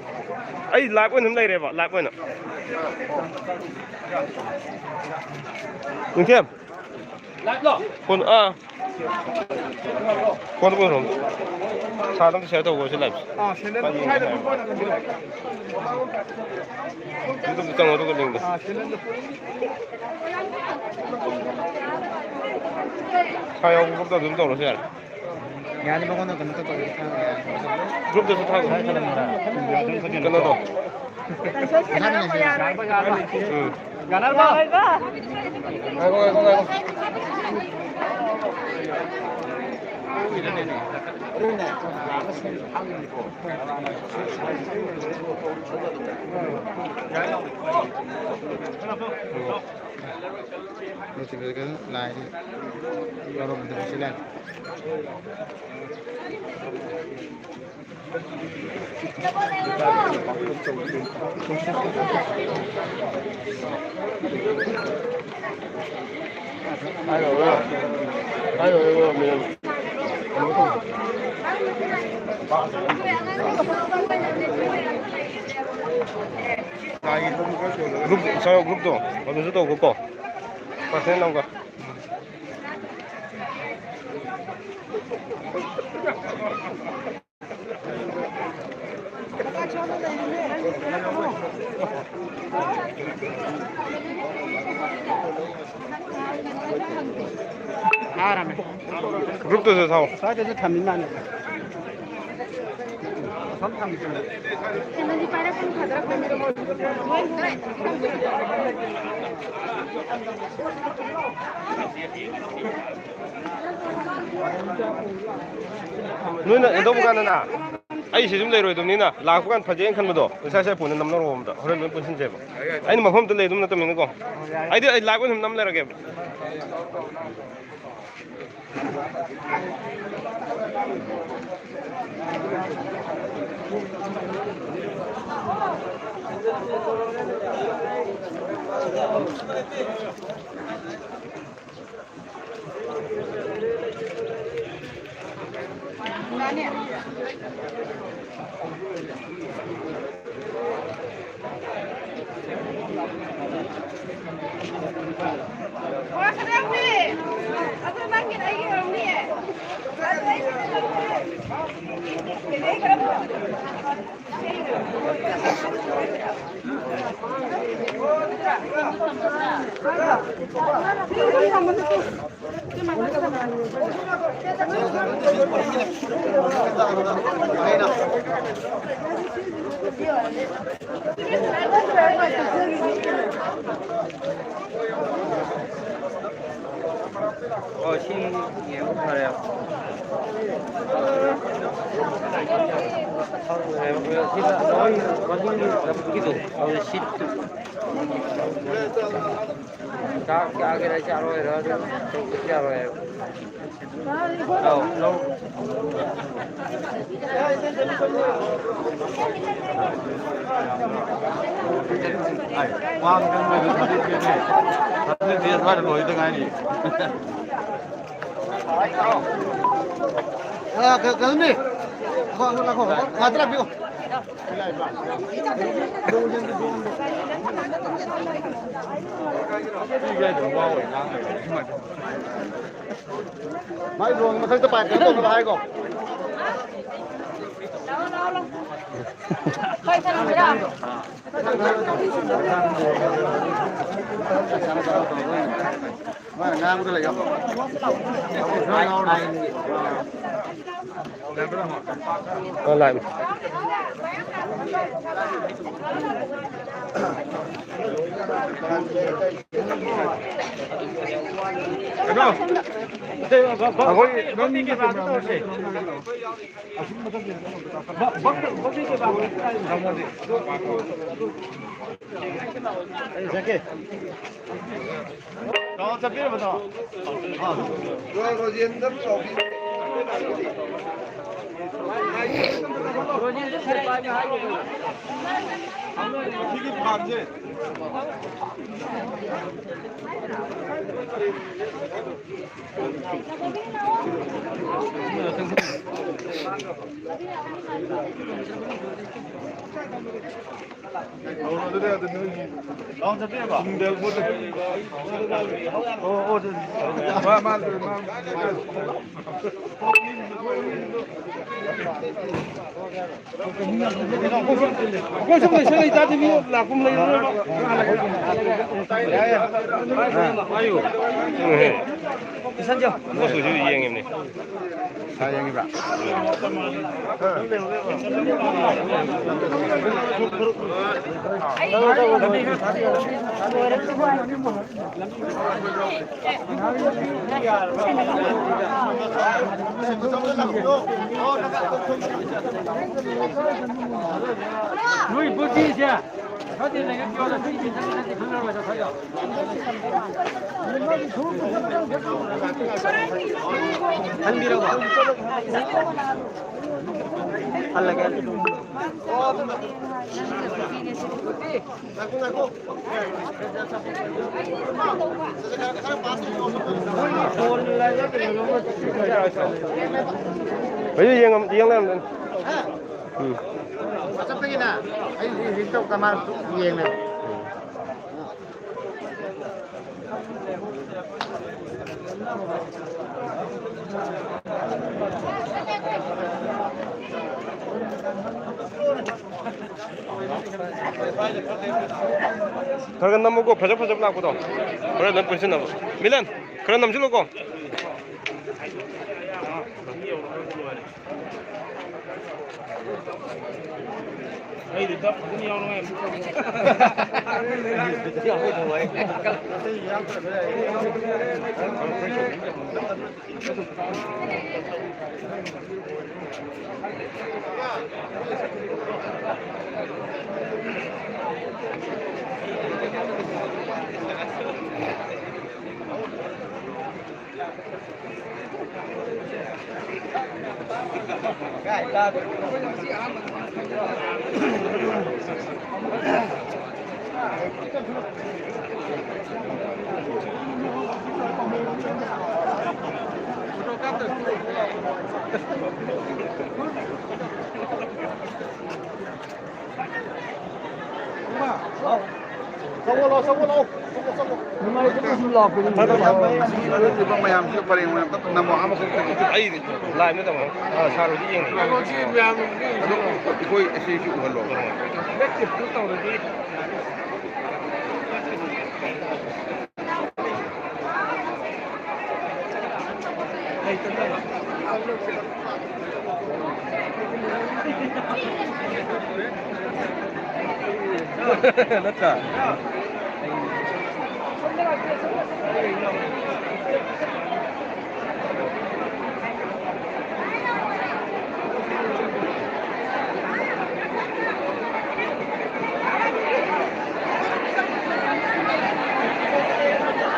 ꯑꯩ ꯂꯥꯏꯚ ꯑꯣꯏꯅ ꯑꯗꯨꯝ ꯂꯩꯔꯦꯕ, ꯂꯥꯏꯚ ꯑꯣꯏꯅ꯫ ꯅꯤꯡꯊꯦꯝ꯫ ꯐꯣꯟ, ꯑꯥ꯫ ꯐꯣꯟ ꯄꯨꯔꯛꯑꯣ꯫ ꯁꯥꯔꯗ ꯑꯝꯇ ꯁꯤꯌꯔ ꯇꯧꯈꯣ ꯁꯤ ꯂꯥꯏꯚꯁꯦ꯫ ꯑꯥ, ꯁꯦꯟꯗꯜ ꯁ꯭ꯋꯥꯏꯗ ꯑꯗꯨꯝ ꯄꯣꯠ ꯑꯗꯨꯝ ꯄꯤꯔꯛꯑꯣ꯫ ꯑꯗꯨꯝ ꯆꯪꯉꯣ, ꯑꯗꯨꯒ ꯂꯤꯡꯗꯣ꯫ ꯑꯥ, ꯁꯦꯟꯗꯜꯗꯣ꯫ ꯁꯥ ꯌꯥꯎꯕ ꯒ꯭ꯔꯨꯞꯇ ꯑꯗꯨꯝ ꯇꯧꯔꯁꯨ ꯌꯥꯔꯦ꯫ ꯌꯥꯅꯤ, ꯃꯉꯣꯟꯗ ꯀꯩꯅꯣ ꯇꯧꯔꯒ ꯊꯥꯔꯒ ꯌꯥꯅꯤ꯫ ꯒ꯭ꯔꯨꯞꯇꯁꯨ ꯊꯥꯈꯣ꯫ ꯀꯩꯅꯣꯗꯣ꯫ ꯎꯝ꯫ ꯌꯥꯔꯕꯣ? ꯉꯥꯏꯈꯣ, ꯉꯥꯏꯈꯣ, ꯉꯥꯏꯈꯣ꯫ ꯂꯣꯏꯁꯤꯜꯂꯒ ꯂꯥꯏꯗꯤ ꯂꯧꯔꯝꯗꯕꯁꯨ ꯂꯥꯛꯑꯦ꯫ ꯒ꯭ꯔꯨꯞ, ꯁꯥꯔ, ꯒ꯭ꯔꯨꯞꯇꯣ ꯑꯗꯨꯁꯨ ꯇꯧꯈꯣꯀꯣ, ꯄꯥꯔꯁꯅꯦꯜ ꯑꯃꯒ꯫ ꯊꯥꯔꯝꯃꯦ꯫ ꯒ꯭ꯔꯨꯞꯇꯁꯨ ꯊꯥꯎ꯫ ꯁ꯭ꯋꯥꯏꯗꯁꯨ ꯊꯝꯃꯤ ꯃꯥꯅꯦ꯫ ꯀꯩꯅꯣꯗꯤ ꯄꯥꯏꯔꯛꯀꯅꯨ ꯐꯖꯔꯛꯀꯅꯤ꯫ ꯅꯣꯏꯅ ꯀꯩꯗꯧꯕ ꯀꯥꯟꯗꯅ ꯑꯩ ꯁꯤ ꯁꯨꯝ ꯂꯩꯔꯣꯏꯗꯕꯅꯤꯅ ꯂꯥꯛꯄ ꯀꯥꯟꯗ ꯐꯖꯩꯅ ꯈꯟꯕꯗꯣ ꯉꯁꯥꯏ ꯁꯥꯏ ꯐꯣꯟꯗ ꯅꯝꯅꯔꯛꯑꯣ ꯑꯝꯇ꯫ ꯍꯣꯔꯦꯟ ꯂꯣꯏ ꯄꯨꯟꯁꯤꯟꯁꯦꯕ꯫ ꯑꯩꯅ ꯃꯐꯝꯗ ꯂꯩ ꯑꯗꯨꯝ ꯅꯠꯇꯕꯅꯤꯅꯀꯣ꯫ ꯑꯩꯗꯤ ꯑꯩ ꯂꯥꯏꯚ ꯑꯣꯏꯅ ꯁꯨꯝ ꯅꯝ ꯂꯩꯔꯒꯦꯕ꯫ ꯑꯣ, ꯁꯤ ꯌꯦꯡꯕ ꯐꯔꯦ꯫ ꯁꯤꯗ ꯅꯣꯏ ꯃꯅꯤꯡꯒꯤ ꯂꯝꯒꯤꯗꯣ, ꯑꯗꯨ ꯁꯤꯠꯇꯨ꯫ ꯆꯥꯛ ꯆꯥꯒꯦꯔꯥ ꯆꯥꯔꯣꯏꯔꯥ ꯑꯗꯨꯝ ꯇꯧꯕꯁꯨ ꯌꯥꯔꯣꯏ ꯍꯥꯏꯕ꯫ ꯑꯧ, ꯂꯧ꯫ ꯑ, ꯀ-, ꯀꯩꯅꯣꯅꯤ꯫ ꯂꯥꯛꯈꯣ, ꯂꯥꯛꯈꯣ, ꯂꯥꯛꯈꯣ꯫ ꯉꯥꯛꯇ ꯂꯥꯛꯄꯤꯌꯣ꯫ ꯃꯥꯏ ꯗ꯭ꯔꯣꯟ ꯃꯊꯛꯇ ꯄꯥꯏ ꯀꯩꯅꯣ ꯇꯧꯅꯕ ꯍꯥꯏꯀꯣ꯫ ꯃꯥꯅ ꯉꯥꯡꯕꯗ ꯂꯩꯌꯣ꯫ ꯑ, ꯂꯥꯛꯑꯦ꯫ ꯀꯩꯅꯣ? ꯑꯩꯈꯣꯏ ꯅꯪ ꯆꯠꯄꯤꯔꯕ ꯅꯠꯇ꯭ꯔꯣ? ꯔꯣꯖꯦꯟꯗ꯭ꯔ ꯇ꯭ꯔꯣꯐꯤ꯫ ꯁꯤꯒꯤ ꯐꯥꯟꯁꯦ꯫ ꯑꯩꯈꯣꯏ ꯁꯨꯝ ꯂꯩꯁꯜ ꯂꯩꯇꯥꯔꯗꯤ ꯃꯤ ꯂꯥꯛꯄ ꯑꯃ ꯂꯩꯔꯔꯣꯏꯕ꯫ ꯏꯁꯟꯖꯣ꯫ ꯃꯣꯏꯁꯨ ꯌꯦꯡꯉꯤꯕꯅꯦ꯫ ꯁꯥ ꯌꯦꯡꯉꯤꯕ꯭ꯔꯥ? ꯅꯣꯏ ꯕꯨꯗꯤꯁꯦ ꯈꯔꯗꯤ ꯂꯩꯔꯛ ꯌꯣꯜꯂ ꯁꯤ ꯈꯪꯉꯔꯣꯏꯗ ꯈꯔ꯫ ꯍꯟꯕꯤꯔꯕꯣ? ꯍꯜꯂꯒꯦ꯫ ꯍꯧꯖꯤꯛ ꯌꯦꯡꯉꯝ-, ꯌꯦꯡ ꯂꯩꯔꯝꯗꯣꯏꯅꯤ꯫ ꯎꯝ꯫ ꯋꯥꯆꯞꯇꯒꯤꯅ ꯑꯩ ꯍꯧꯖꯤꯛ ꯇꯧ ꯀꯃꯥꯏꯅ ꯌꯦꯡꯂꯦ꯫ ꯈꯔ ꯈꯔ ꯅꯝꯃꯨꯀꯣ, ꯐꯖ ꯐꯖꯕ ꯂꯥꯛꯄꯗꯣ꯫ ꯍꯣꯔꯦꯟ ꯑꯗꯨꯝ ꯄꯨꯟꯁꯤꯟꯅꯕ꯫ ꯃꯤꯂꯟ, ꯈꯔ ꯅꯝꯁꯤꯜꯂꯨꯀꯣ꯫ ꯑꯩꯗꯤ ꯗꯞ ꯑꯗꯨꯝ ꯌꯥꯎꯅꯉꯥꯏ꯫ ꯅꯨꯡꯉꯥꯏꯇꯕ ꯁꯨꯝ ꯂꯥꯛꯄꯅꯤ꯫ ꯃꯌꯥꯝꯁꯤꯁꯨ ꯄꯔꯦꯡ ꯑꯣꯏꯅ ꯑꯝꯇ ꯅꯝꯃꯣ, ꯑꯥ ꯃꯈꯣꯡꯗꯒꯤ꯫ ꯑꯩꯗꯤ ꯂꯥꯏꯞ ꯅꯠꯇꯕ, ꯑꯥ, ꯁꯥꯔ ꯍꯣꯏꯗꯤ ꯌꯦꯡꯉꯤ꯫ ꯑꯗꯨ ꯑꯩꯈꯣꯏ ꯑꯁꯤꯁꯨ ꯎꯍꯜꯂꯣ꯫ ꯅꯠꯇ꯭ꯔꯥ?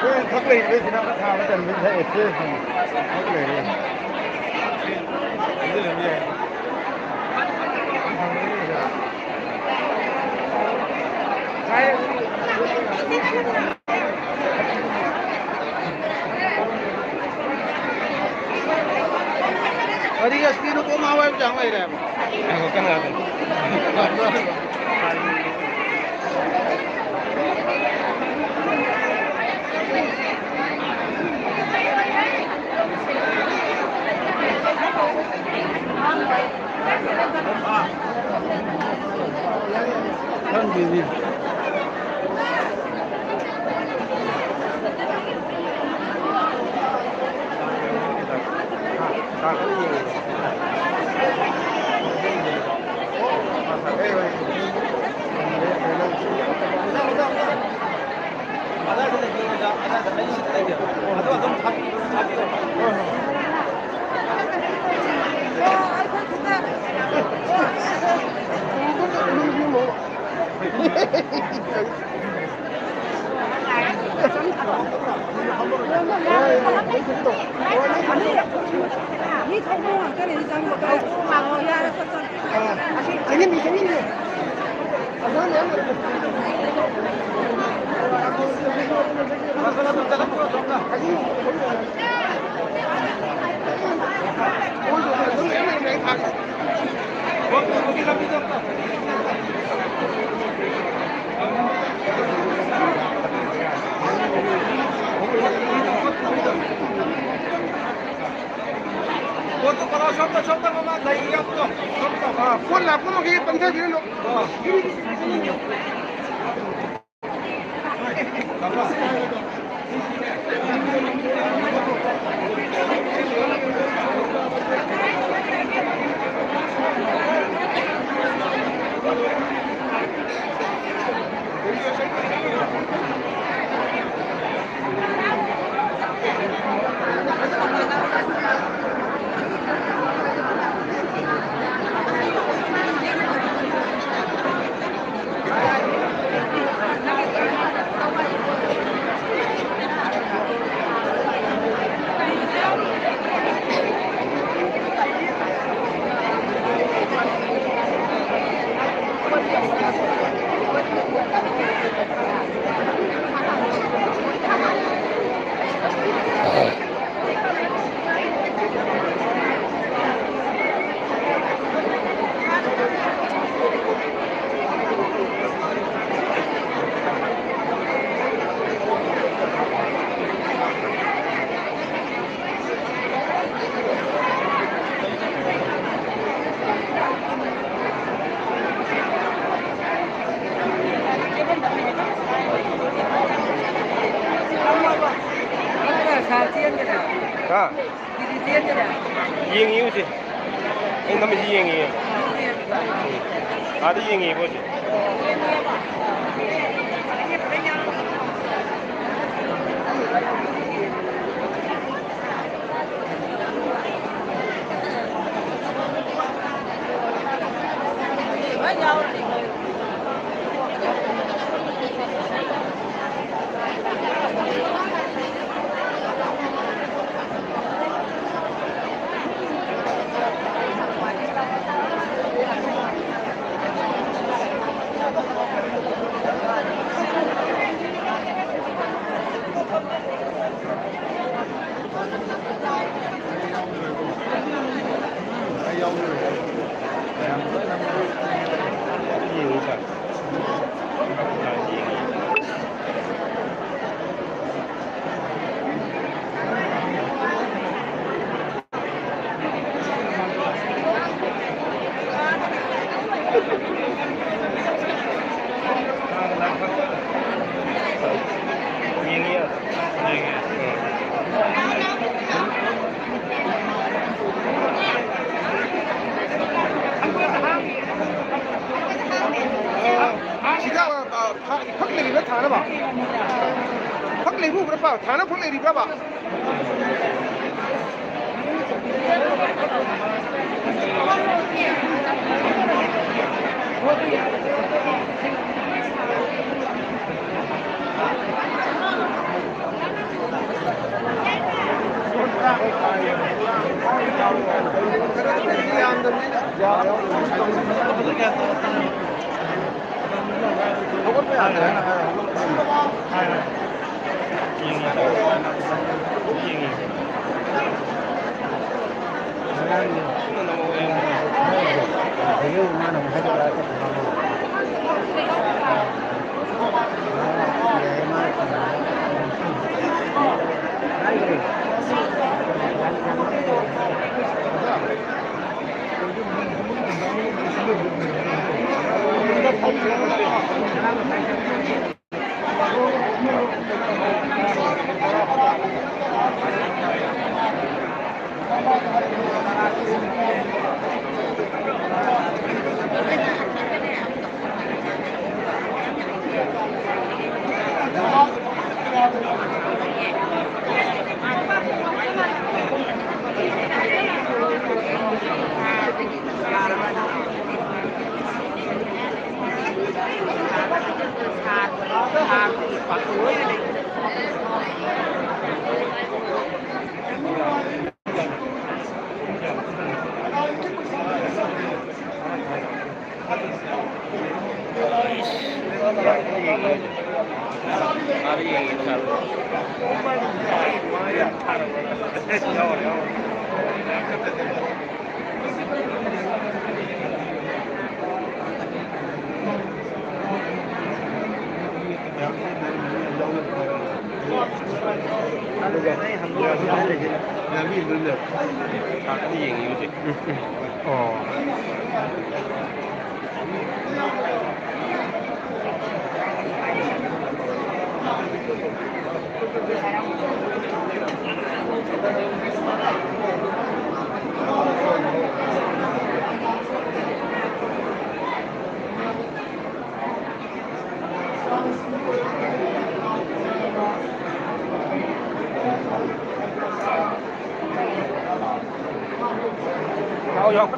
ꯍꯣꯔꯦꯟ ꯊꯛ ꯂꯩꯔꯤꯉꯩꯁꯤꯅ ꯑꯃ ꯊꯥꯕ ꯆꯟꯕ ꯌꯥꯏ, ꯑꯦ, ꯊꯛ ꯂꯩꯔꯦ꯫ ꯀꯔꯤ ꯑꯁꯤꯅꯣ ꯀꯣ ꯃꯥ ꯋꯥꯏꯕ ꯆꯥꯡ ꯂꯩꯔꯦ ꯍꯥꯏꯕ? ꯉꯥꯏꯈꯣ, ꯀꯟꯅ ꯉꯥꯏꯈꯣ꯫ ꯈꯪꯗꯦꯅꯦ꯫ ꯑꯩ ꯁꯤꯗ ꯂꯩꯒꯦꯕ꯫ ꯑꯗꯣ ꯑꯗꯨꯝ ꯊꯥꯕꯤ-, ꯊꯥꯕꯤꯌꯣ꯫ ꯃꯤ ꯊꯧꯕ ꯉꯥꯛꯇꯅꯦ ꯆꯪꯕ ꯈꯔ꯫ ꯌꯥꯔꯦ, ꯆꯠ, ꯆꯠ꯫ ꯆꯪꯁꯤꯟꯕꯤ, ꯆꯪꯁꯤꯟꯕꯤ꯫ ꯄꯣꯠꯇꯨ ꯄꯂꯥ ꯁꯣꯝꯗ, ꯁꯣꯝꯗ ꯃꯃꯥ ꯂꯩ ꯌꯥꯎꯕꯗꯣ, ꯁꯣꯝꯗ꯫ ꯑꯥ, ꯄꯣꯠ ꯂꯥꯛꯄ ꯃꯈꯩ ꯄꯪꯊꯕꯤꯔꯨꯅꯨ꯫ ꯑꯥ꯫ ꯍꯥ? ꯌꯦꯡꯉꯤ ꯍꯧꯖꯤꯛ꯫ ꯑꯩ ꯅꯝꯃꯤꯁꯤ ꯌꯦꯡꯉꯤꯌꯦ꯫ ꯎꯝ꯫ ꯑꯥꯗ ꯌꯦꯡꯉꯤꯕ ꯍꯧꯖꯤꯛ꯫ ꯐꯛ ꯂꯩꯔꯤꯕ꯭ꯔꯥ ꯊꯥꯅꯕ? ꯐꯛ ꯂꯩꯕ ꯎꯕ꯭ꯔꯥ? ꯄꯥꯎ ꯊꯥꯅꯕ ꯐꯛ ꯂꯩꯔꯤꯕ꯭ꯔꯕ? ꯍꯧꯒꯠꯄ ꯌꯥꯗ꯭ꯔꯦ ꯍꯥꯏꯅ ꯍꯥꯏꯔ ꯍꯧꯒꯠꯂꯛꯄꯅꯦ꯫ ꯌꯦꯡꯉꯤ꯫ ꯌꯦꯡꯉꯤ꯫ ꯑꯗꯨꯒ ꯂꯝꯕꯤ ꯑꯗꯨꯝ ꯂꯩꯔꯦ꯫ ꯌꯦꯡꯉꯤ ꯍꯧꯖꯤꯛ꯫ ꯑꯣ꯫ ꯌꯥꯎ, ꯌꯥꯎ꯫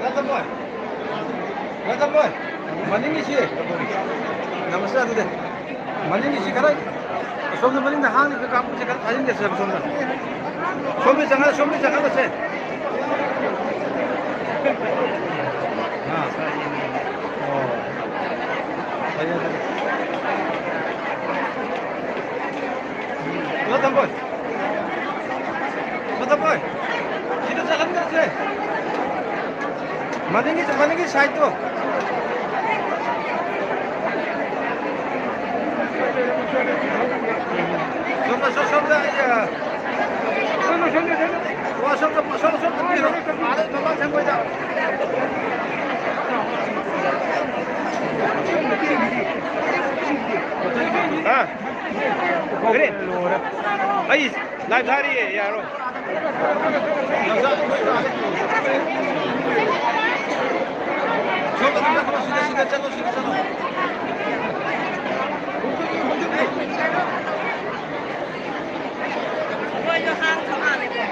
ꯂꯥꯇꯝꯕꯣꯏ, ꯂꯥꯇꯝꯕꯣꯏ, ꯃꯅꯤꯡꯒꯤꯁꯤ꯫ ꯅꯃꯁꯇꯦ ꯑꯗꯨꯗꯤ꯫ ꯃꯅꯤꯡꯒꯤꯁꯤ ꯈꯔ, ꯑꯁꯣꯝꯗ ꯃꯅꯤꯡꯗ ꯍꯥꯡꯉꯤꯕ ꯀꯥꯡꯕꯨꯁꯦ ꯈꯔ ꯊꯥꯖꯤꯟꯒꯁꯦꯕ ꯁꯣꯝꯗ꯫ ꯁꯣꯝꯗ ꯆꯪꯍꯜꯂ-, ꯁꯣꯝꯗ ꯆꯪꯍꯜꯂꯁꯦ꯫ ꯑꯥ꯫ ꯑꯣ꯫ ꯐꯩꯌꯦ, ꯐꯩꯌꯦ꯫ ꯂꯥꯇꯝꯕꯣꯏ꯫ ꯃꯊꯛ ꯄꯥꯏ꯫ ꯁꯤꯗ ꯆꯠꯍꯟꯈ꯭ꯔꯁꯦ꯫ ꯃꯅꯤꯡꯒꯤ, ꯃꯅꯤꯡꯒꯤ ꯁꯥꯏꯠꯇꯣ꯫ ꯁꯣꯝꯗ, ꯁꯣꯝ-, ꯁꯣꯝꯗ, ꯑꯩ, ꯑ, ꯁꯣꯝꯗ, ꯁꯣꯝꯗ, ꯁꯣꯝꯗ꯫ ꯑꯣ, ꯁꯣꯝꯗ, ꯁꯣꯝ-, ꯁꯣꯝꯗ ꯄꯤꯔꯣ꯫ ꯑꯥꯗ ꯃꯃꯥꯡ ꯊꯪꯕꯗ꯫ ꯍꯥ? ꯀꯔꯤ? ꯑꯩ ꯂꯥꯏꯚ ꯊꯥꯔꯤꯌꯦ, ꯌꯥꯔꯣꯏ꯫ ꯃꯣꯏꯁꯨ ꯍꯥꯡꯗ ꯃꯥꯜꯂꯦꯀꯣ꯫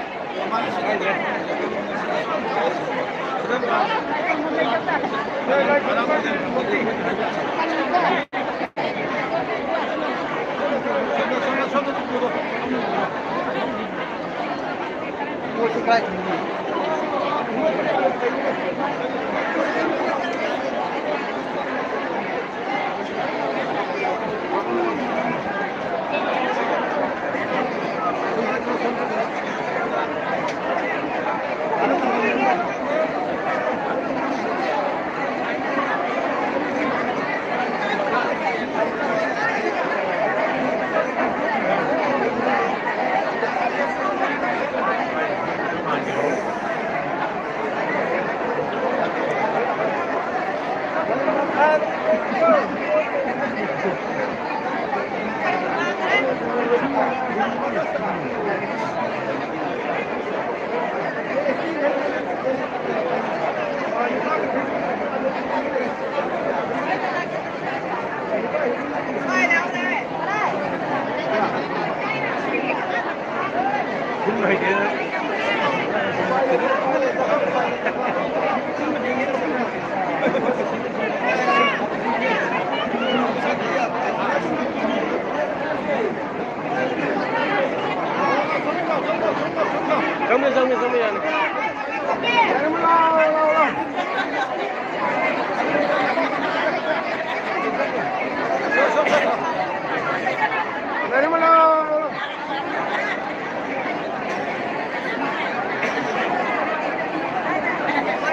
ꯆꯪꯉꯦ, ꯆꯪꯉꯦ, ꯆꯪꯉꯦ, ꯌꯥꯅꯤ꯫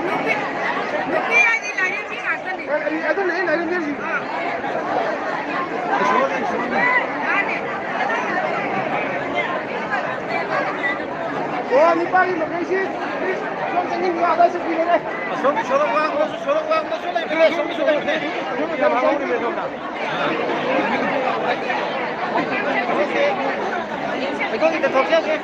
ꯅꯨꯄꯤ, ꯅꯨꯄꯤ ꯍꯥꯏꯗꯤ ꯂꯥꯏꯔꯦꯝꯕꯤ ꯉꯥꯛꯇꯅꯤ꯫ ꯑꯗꯨꯅꯦ ꯑꯩꯅ ꯂꯥꯏꯔꯦꯝꯕꯤ ꯍꯥꯏꯁꯤ꯫ ꯃꯥꯅꯦ꯫ ꯑꯣ, ꯅꯤꯄꯥꯒꯤ ꯃꯈꯩꯁꯤ ꯁꯣꯝ ꯆꯪꯁꯤꯟꯕ ꯌꯥꯕ ꯆꯠꯄꯤꯔꯦ꯫ ꯑꯁꯣꯝꯒꯤ ꯁꯣꯔꯣꯛ ꯋꯥꯡꯃꯗꯁꯨ, ꯁꯣꯔꯣꯛ ꯋꯥꯡꯃꯗꯁꯨ ꯂꯩꯕꯅꯦ, ꯑꯁꯣꯝꯒꯤꯁꯨ ꯂꯩꯕꯅꯦ꯫ ꯑꯩꯈꯣꯏꯒꯤꯗ ꯊꯣꯛꯆꯁꯦ꯫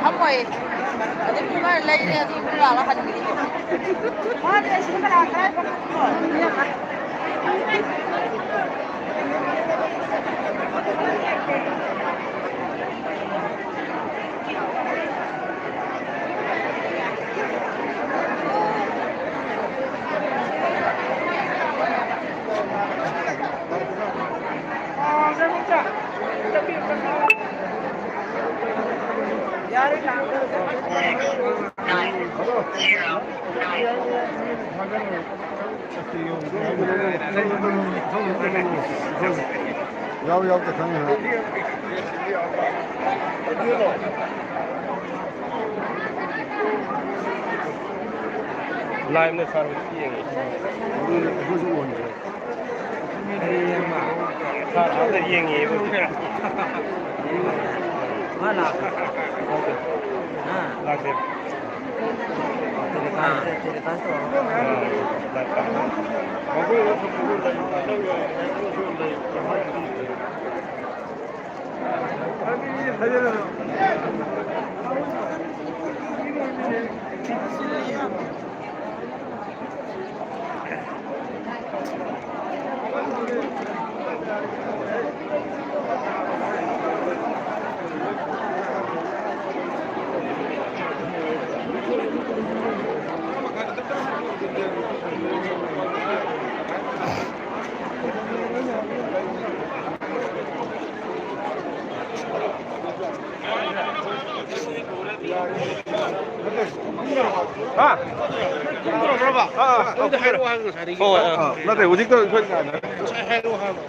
ꯐꯝꯃꯣꯏ꯫ ꯑꯗꯨꯝ ꯈꯔ ꯂꯩꯔꯦ, ꯑꯗꯨ ꯈꯔ ꯂꯥꯛꯑꯒ ꯍꯟꯈꯤꯅꯤ꯫ ꯌꯥꯎ ꯌꯥꯎꯗ ꯈꯪꯉꯦ꯫ ꯂꯥꯏꯚꯅ ꯁꯥꯔ ꯌꯦꯡꯉꯤ꯫ ꯑꯗꯨꯅ ꯑꯩꯈꯣꯏꯁꯨ ꯑꯣꯟꯈ꯭ꯔꯦ꯫ ꯁꯥꯔ ꯑꯝꯇ ꯌꯦꯡꯉꯤꯌꯦꯕ ꯍꯧꯖꯤꯛ꯫ ꯃꯥ ꯂꯥꯛꯄ꯭ꯔꯣ? ꯍꯥ? ꯂꯥꯛꯇꯦ꯫ Telecast, telecast ꯇꯧꯔꯒ꯫ ꯑꯥ, ꯂꯥꯛꯇꯦ꯫ ꯍꯥ? ꯑꯥ, ꯑꯥ, ꯑꯥ, ꯍꯣꯏ, ꯑꯥ꯫ ꯅꯠꯇꯦ, ꯍꯧꯖꯤꯛꯇ ꯑꯩꯈꯣꯏ ꯉꯁꯥꯏ ꯍꯥꯏꯔꯛꯑꯣ ꯍꯥꯏꯕ꯫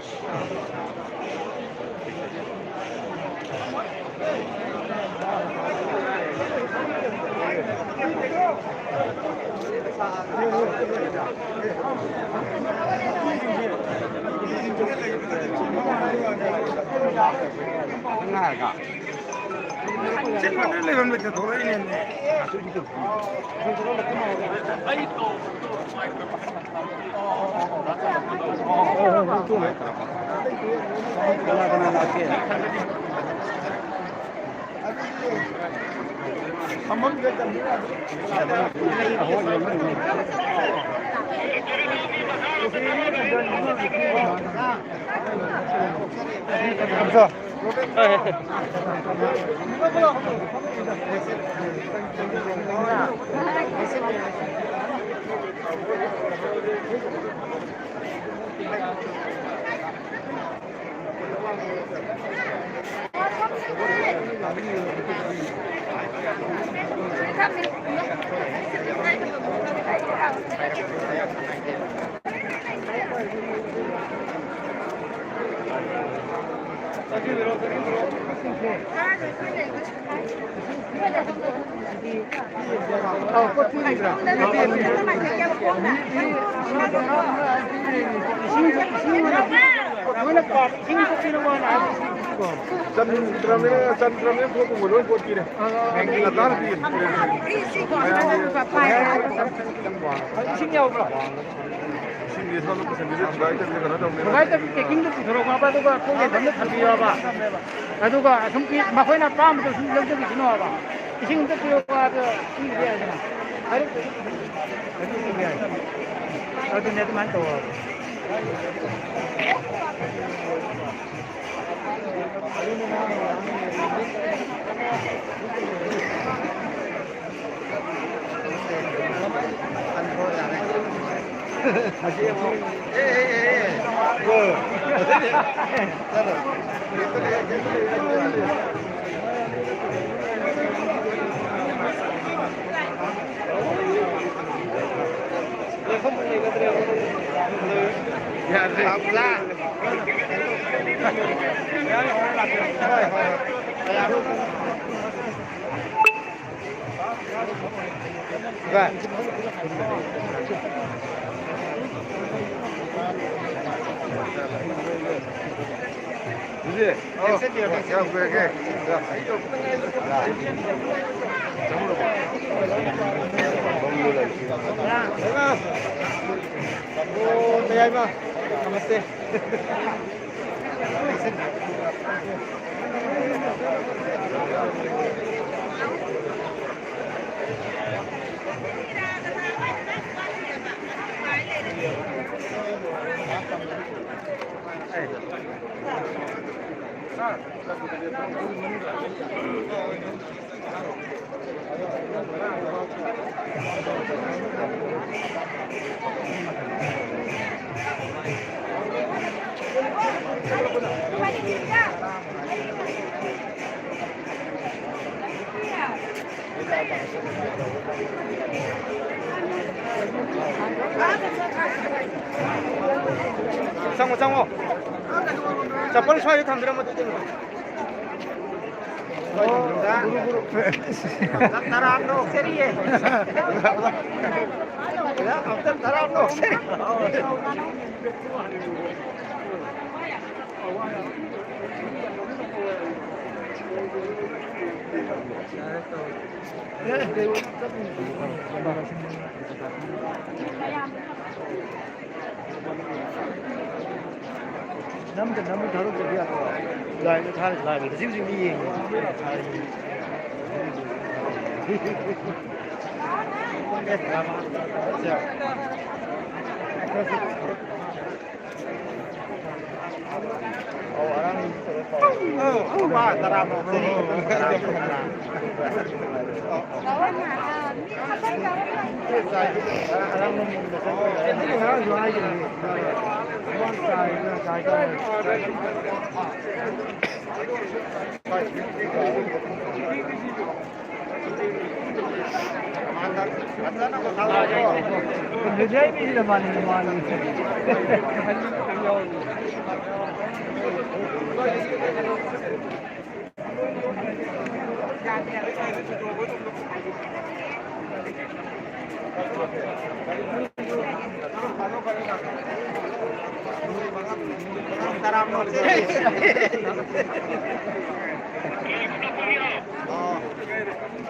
ꯆꯟꯗ꯭ꯔꯃꯦ, ꯆꯟꯗ꯭ꯔꯃꯦ ꯊꯣꯛꯄꯕꯨ ꯂꯣꯏ ꯄꯣꯠꯄꯤꯔꯦ꯫ ꯉꯟꯇꯥꯅ ꯄꯤꯔꯦ꯫ ꯏꯁꯤꯡ ꯌꯥꯎꯕ꯭ꯔꯣ? ꯏꯁꯤꯡꯗꯤ ꯁꯣꯝꯗ ꯄꯨꯁꯤꯟꯕꯤꯔꯦ, ꯁꯨꯒꯥꯏ ꯇꯧꯕꯤꯔꯦ, ꯀꯩꯅꯣ ꯇꯧꯕꯅꯦ꯫ ꯁꯨꯒꯥꯏ ꯇꯧꯕꯤ packing ꯗꯨ ꯄꯨꯊꯣꯔꯛꯑꯣ, ꯃꯄꯥꯗꯨꯒ ꯈꯣꯡ ꯌꯦꯟꯐꯝꯗ ꯊꯝꯕꯤꯌꯣꯕ꯫ ꯑꯗꯨꯒ ꯑꯁꯨꯝ ꯄꯤ-, ꯃꯈꯣꯏꯅ ꯑꯄꯥꯝꯕꯗꯣ ꯁꯨꯝ ꯂꯧꯖꯈꯤꯁꯅꯣꯕ꯫ ꯏꯁꯤꯡ ꯑꯝꯇ ꯄꯤꯔꯛꯑꯣ ꯍꯥꯏꯕꯗ ꯄꯤꯕ ꯌꯥꯏꯗꯅ꯫ ꯍꯥꯏꯔꯛꯇ꯭ꯔꯁꯨ ꯑꯗꯨꯝ ꯄꯤꯕ ꯌꯥꯏ꯫ ꯑꯗꯨꯅꯦ ꯑꯗꯨꯃꯥꯏꯅ ꯇꯧꯋꯣꯕ꯫ ꯆꯪꯉꯣ, ꯆꯪꯉꯣ꯫ ꯆꯄꯜ ꯁ꯭ꯋꯥꯏꯗ ꯊꯝꯗ꯭ꯔ ꯃꯗꯨꯗꯤ ꯑꯃꯨꯛ꯫ ꯇꯔꯥꯝꯅ ꯑꯣꯛꯆꯔꯤꯌꯦ꯫ ꯑꯝꯇ ꯇꯔꯥꯝꯅ ꯑꯣꯛꯆꯔꯤ꯫ ꯅꯝꯗ ꯅꯝꯕ ꯊꯕꯛ ꯇꯧꯕ ꯌꯥꯗ꯭ꯔꯣ? ꯂꯥꯏꯟꯗ ꯊꯥꯔꯤꯁꯤ ꯂꯥꯏꯟꯗ ꯍꯧꯖꯤꯛ ꯍꯧꯖꯤꯛ ꯃꯤ ꯌꯦꯡꯉꯤ꯫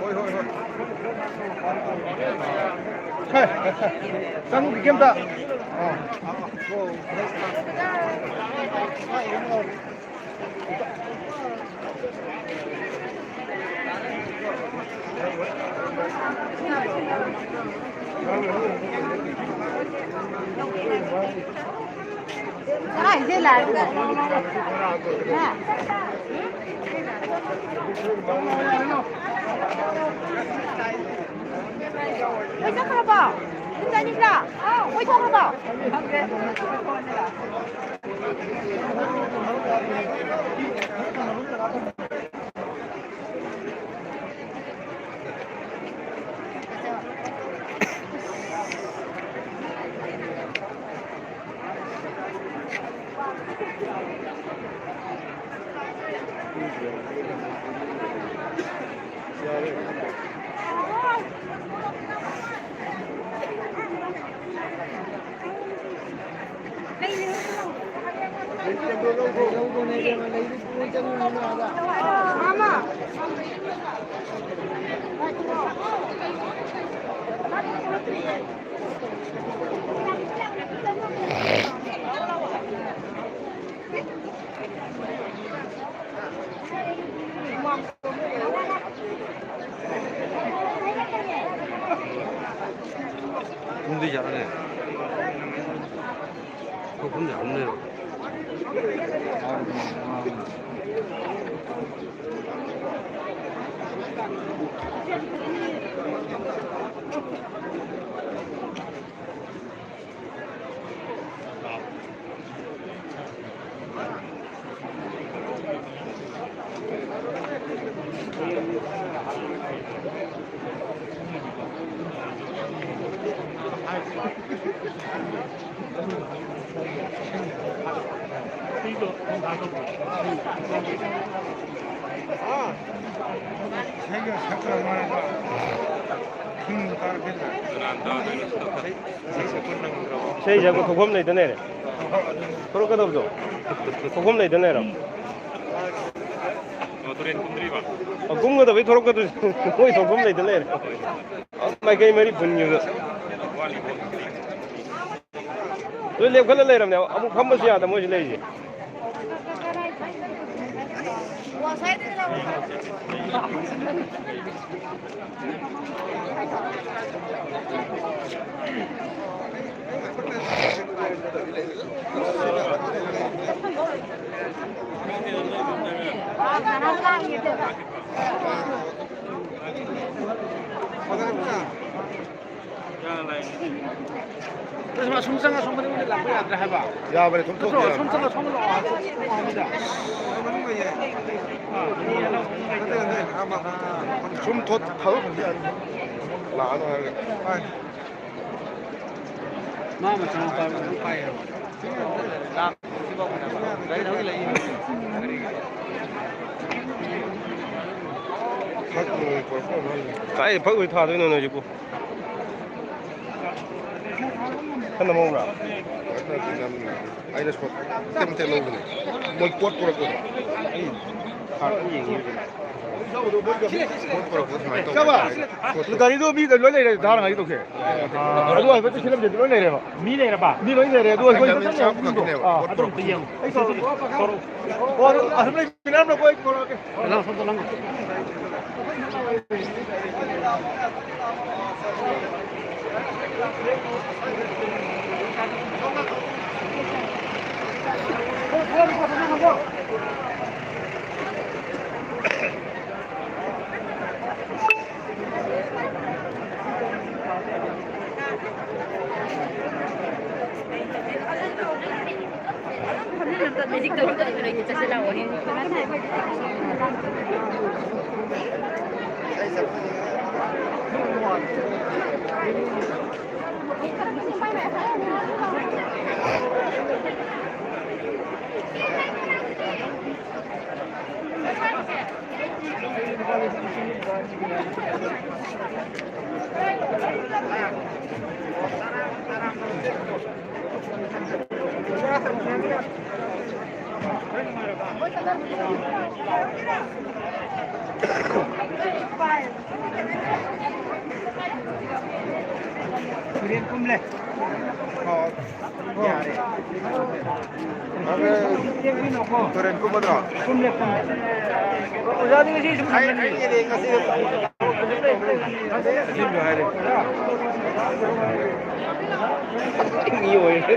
ꯍꯣꯏ, ꯍꯣꯏ, ꯍꯣꯏ꯫ ꯍꯦ, ꯆꯪꯉꯨꯈꯤꯒꯦ ꯑꯝꯇ꯫ ꯑꯥ꯫ ꯂꯣꯏ ꯆꯠꯈ꯭ꯔꯕꯣ? ꯌꯨꯝ ꯆꯠꯅꯤꯡꯕ꯭ꯔꯣ? ꯀꯣꯏꯊꯣꯛꯈ꯭ꯔꯕꯣ? ꯄꯨꯡꯗꯤ ꯌꯥꯔꯅꯦ꯫ ꯄꯨꯡ ꯑꯍꯨꯝ ꯌꯥꯔꯝꯅꯦꯕ꯫ ꯏꯁꯩ ꯁꯛꯄ ꯊꯣꯛꯐꯝ ꯂꯩꯇ ꯂꯩꯔꯦ꯫ ꯊꯣꯛꯂꯛꯀꯗꯕꯗꯣ ꯊꯣꯛꯐꯝ ꯂꯩꯇ ꯂꯩꯔꯝ꯫ ꯑ, ꯀꯨꯝꯒꯗꯕꯩ ꯊꯣꯛꯂꯛꯀꯗꯣꯏ ꯃꯣꯏ ꯊꯣꯛꯐꯝ ꯂꯩꯇ ꯂꯩꯔꯦ꯫ ꯃꯥꯏꯀꯩ ꯃꯔꯤ ꯄꯨꯟꯈꯤꯕꯗ꯫ ꯂꯣꯏ ꯂꯦꯞꯈꯠꯂ ꯂꯩꯔꯝꯅꯦꯕ꯫ ꯑꯃꯨꯛ ꯐꯝꯕꯁꯨ ꯌꯥꯗꯕ ꯃꯣꯏꯁꯨ ꯂꯩꯔꯤꯁꯦ꯫ ꯑꯁ, ꯃꯥ ꯁꯨꯝ ꯆꯪꯉ ꯁꯣꯝ ꯃꯅꯤꯡꯗ ꯂꯥꯛꯄ ꯌꯥꯗ꯭ꯔꯦ ꯍꯥꯏꯕ꯫ ꯌꯥꯕꯅꯦ, ꯁꯨꯝ ꯊꯣꯛꯈꯤ ꯅꯠꯇ꯭ꯔꯣ? ꯌꯥꯕꯅꯦ꯫ ꯁꯨꯝ ꯆꯪꯉ ꯁꯣꯝꯗ ꯂꯥꯛꯑꯣ ꯍꯥꯏꯕ꯫ ꯁꯨꯝ ꯍꯥꯏꯕꯅꯤꯗ꯫ ꯑꯥ, ꯃꯤ ꯑꯅꯧꯕ ꯑꯃ ꯂꯩꯇ꯭ꯔꯣ? ꯁꯨꯝ ꯊꯣꯛ-, ꯊꯥꯗꯣꯛꯈ꯭ꯔꯗꯤ ꯌꯥꯅꯤ꯫ ꯂꯥꯛꯑꯅꯨ ꯍꯥꯏꯔꯒ꯫ ꯃꯥ ꯃꯆꯥꯅꯨꯄꯥ ꯑꯗꯨꯝ ꯄꯥꯏꯌꯦꯕ꯫ ꯒꯥꯔꯤ ꯊꯧꯖꯤꯜꯂꯛꯏ꯫ ꯀꯥꯏ ꯐꯛ ꯑꯣꯏ ꯊꯥꯗꯣꯏꯅꯣ ꯅꯣꯏꯁꯤꯕꯨ? ꯈꯟꯅ ꯃꯑꯣꯡꯔ? ꯑꯩꯅ ꯁꯣꯠ ꯃꯇꯦꯛ ꯃꯇꯦꯛ ꯂꯧꯕꯅꯦ꯫ ꯃꯣꯏ ꯄꯣꯠ ꯄꯨꯔꯛꯄꯗꯣ꯫ ꯑꯩ ꯊꯥꯔꯒ ꯌꯦꯡꯉꯦ꯫ ꯄꯣꯠ ꯄꯨꯔꯛꯄꯗꯣ ꯁꯨꯃꯥꯏꯅ ꯇꯧꯕ ꯍꯥꯏꯇꯥꯔꯦ꯫ ꯁꯣꯠꯇꯣ꯫ ꯒꯥꯔꯤꯗꯣ ꯃꯤ ꯂꯣꯏ ꯂꯩꯔꯦ, ꯙꯥꯔ ꯉꯥꯏ ꯇꯧꯁꯦ꯫ ꯑꯗꯨ ꯍꯥꯏꯐꯦꯠꯇ ꯁꯤꯜꯂꯝꯗꯦ, ꯂꯣꯏ ꯂꯩꯔꯦꯕ꯫ ꯃꯤ ꯂꯩꯔꯕ? ꯃꯤ ꯂꯣꯏ ꯂꯩꯔꯦ꯫ ꯑꯗꯨ ꯑꯩꯈꯣꯏ ꯃꯤ ꯆꯠꯅꯤ ꯆꯥꯝ ꯃꯇꯨꯡꯗꯣ꯫ ꯀꯛꯈꯤꯅꯦꯕ, ꯑꯥ, ꯄꯣꯠ ꯑꯗꯨ ꯑꯝꯇ ꯄꯨꯔꯛꯄ꯫ ꯌꯦꯡꯉꯨ꯫ ꯑꯩ ꯆꯠꯅꯤ꯫ ꯇꯧꯔꯛꯑꯣ꯫ ꯑꯣ, ꯑꯗꯨ ꯑꯁꯨꯝ ꯂꯩꯃꯤꯟꯅꯔꯝꯂꯒ ꯑꯩ ꯇꯧꯔꯛꯑꯒꯦ꯫ ꯇꯨꯔꯦꯟ ꯀꯨꯝꯂꯦ꯫ ꯑꯣ, ꯌꯥꯔꯦ꯫ ꯇꯨꯔꯦꯟ ꯀꯨꯝꯃꯗ꯭ꯔꯣ? ꯀꯨꯝꯂꯦ, ꯀꯨꯝꯂꯦ꯫ ꯑꯣꯖꯥꯗꯤ ꯉꯁꯤ ꯁꯨꯝ ꯑꯩ, ꯁꯪꯒꯅꯤ꯫ ꯑꯩꯒꯤꯗꯤ ꯉꯁꯤ ꯑꯍꯤꯡꯗꯣ ꯍꯥꯏꯔꯦ꯫ ꯃꯤ ꯑꯣꯏꯔꯦ꯫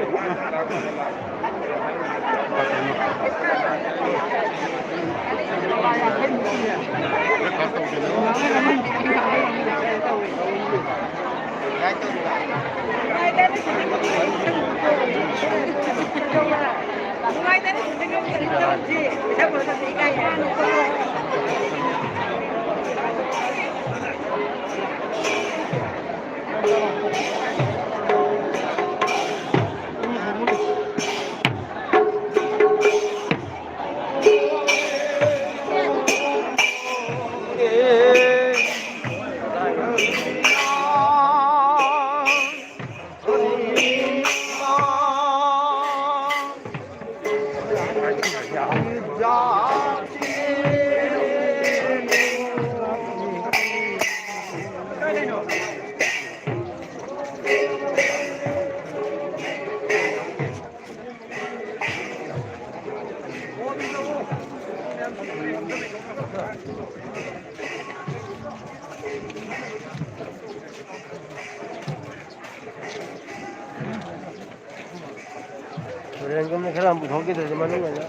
ꯍꯣꯔꯦꯟꯒꯨꯝꯕ ꯈꯔ ꯑꯃ ꯄꯨꯊꯣꯛꯈꯤꯗ꯭ꯔꯗꯤ ꯃꯅꯨꯡ ꯑꯣꯏꯅ꯫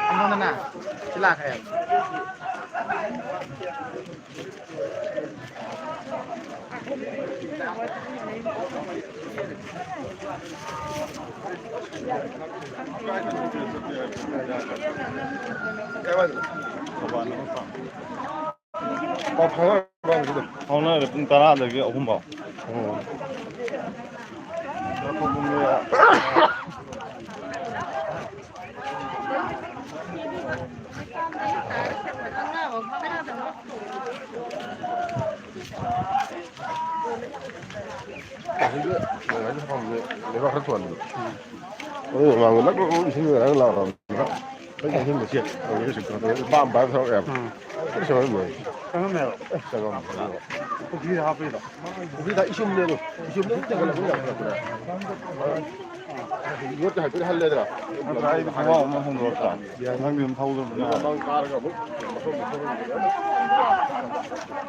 ꯑꯩꯉꯣꯟꯗꯅꯦ ꯁꯤ ꯂꯥꯛꯈ꯭ꯔꯦꯕ꯫ ꯄꯥꯎ ꯐꯥꯎꯅꯔꯕ꯭ꯔꯥ ꯉꯁꯤꯗꯤ? ꯐꯥꯎꯅꯔꯦ, ꯄꯨꯡ ꯇꯔꯥꯗꯒꯤ ꯑꯍꯨꯝ ꯐꯥꯎ꯫ ꯑꯣ꯫ ꯑꯁꯤꯗ ꯉꯁꯥꯏ ꯁꯥꯐꯝꯁꯦ ꯂꯩꯕꯥꯛ ꯈꯔ ꯊꯣꯟꯕ꯫ ꯑꯗꯨ ꯃꯃꯥꯡꯗ ꯅꯛ ꯅꯛ ꯏꯁꯤꯡ ꯉꯔꯥꯡ ꯂꯥꯛꯈ꯭ꯔꯕꯅꯤꯅ ꯑꯩꯈꯣꯏ ꯆꯪꯁꯤꯟꯕꯁꯦ ꯇꯧꯔꯤꯁꯦ ꯁꯨꯝ ꯇꯧꯔꯒ ꯄꯥꯝ ꯄꯥꯝ ꯊꯣꯛꯑꯦꯕ꯫ ꯎꯝ꯫ ꯑꯩꯈꯣꯏ ꯆꯪꯉꯝꯃꯦꯕ꯫ ꯆꯪꯉꯝꯃꯦꯕ꯫ ꯑꯦ, ꯆꯪꯉꯝꯃꯦ꯫ ꯄꯨꯈ꯭ꯔꯤꯗ ꯍꯥꯞꯄꯩꯗꯣ꯫ ꯄꯨꯈ꯭ꯔꯤꯗ ꯏꯁꯤꯡꯅꯦꯕ꯫ ꯏꯁꯤꯡꯗ ꯑꯗꯨꯝ ꯆꯪꯍꯜꯂꯒ ꯂꯥꯛꯄꯅꯦ꯫ ꯌꯣꯠꯇ ꯍꯥꯏꯐꯦꯠ ꯍꯜꯂꯦꯗꯅ꯫ ꯅꯠꯇ꯭ꯔ ꯑꯩꯗꯤ ꯈꯣꯡꯒ꯭ꯔꯥꯎ ꯑꯃ ꯍꯣꯡꯗꯣꯔꯛꯇ꯭ꯔꯥ? ꯌꯥꯏ꯫ ꯅꯪꯗꯤ ꯑꯗꯨꯝ ꯊꯧꯗ꯭ꯔꯕꯅꯤꯅ꯫ ꯃꯃꯥꯡ ꯀꯥꯔꯒ ꯑꯃꯨꯛ ꯃꯊꯛ ꯃꯊꯛ꯫ ꯈꯣꯡꯒ꯭ꯔꯥꯎ ꯑꯃ ꯍꯣꯡꯗꯣꯔꯛꯇ꯭ꯔꯥ?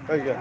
ꯀꯩꯒꯤ?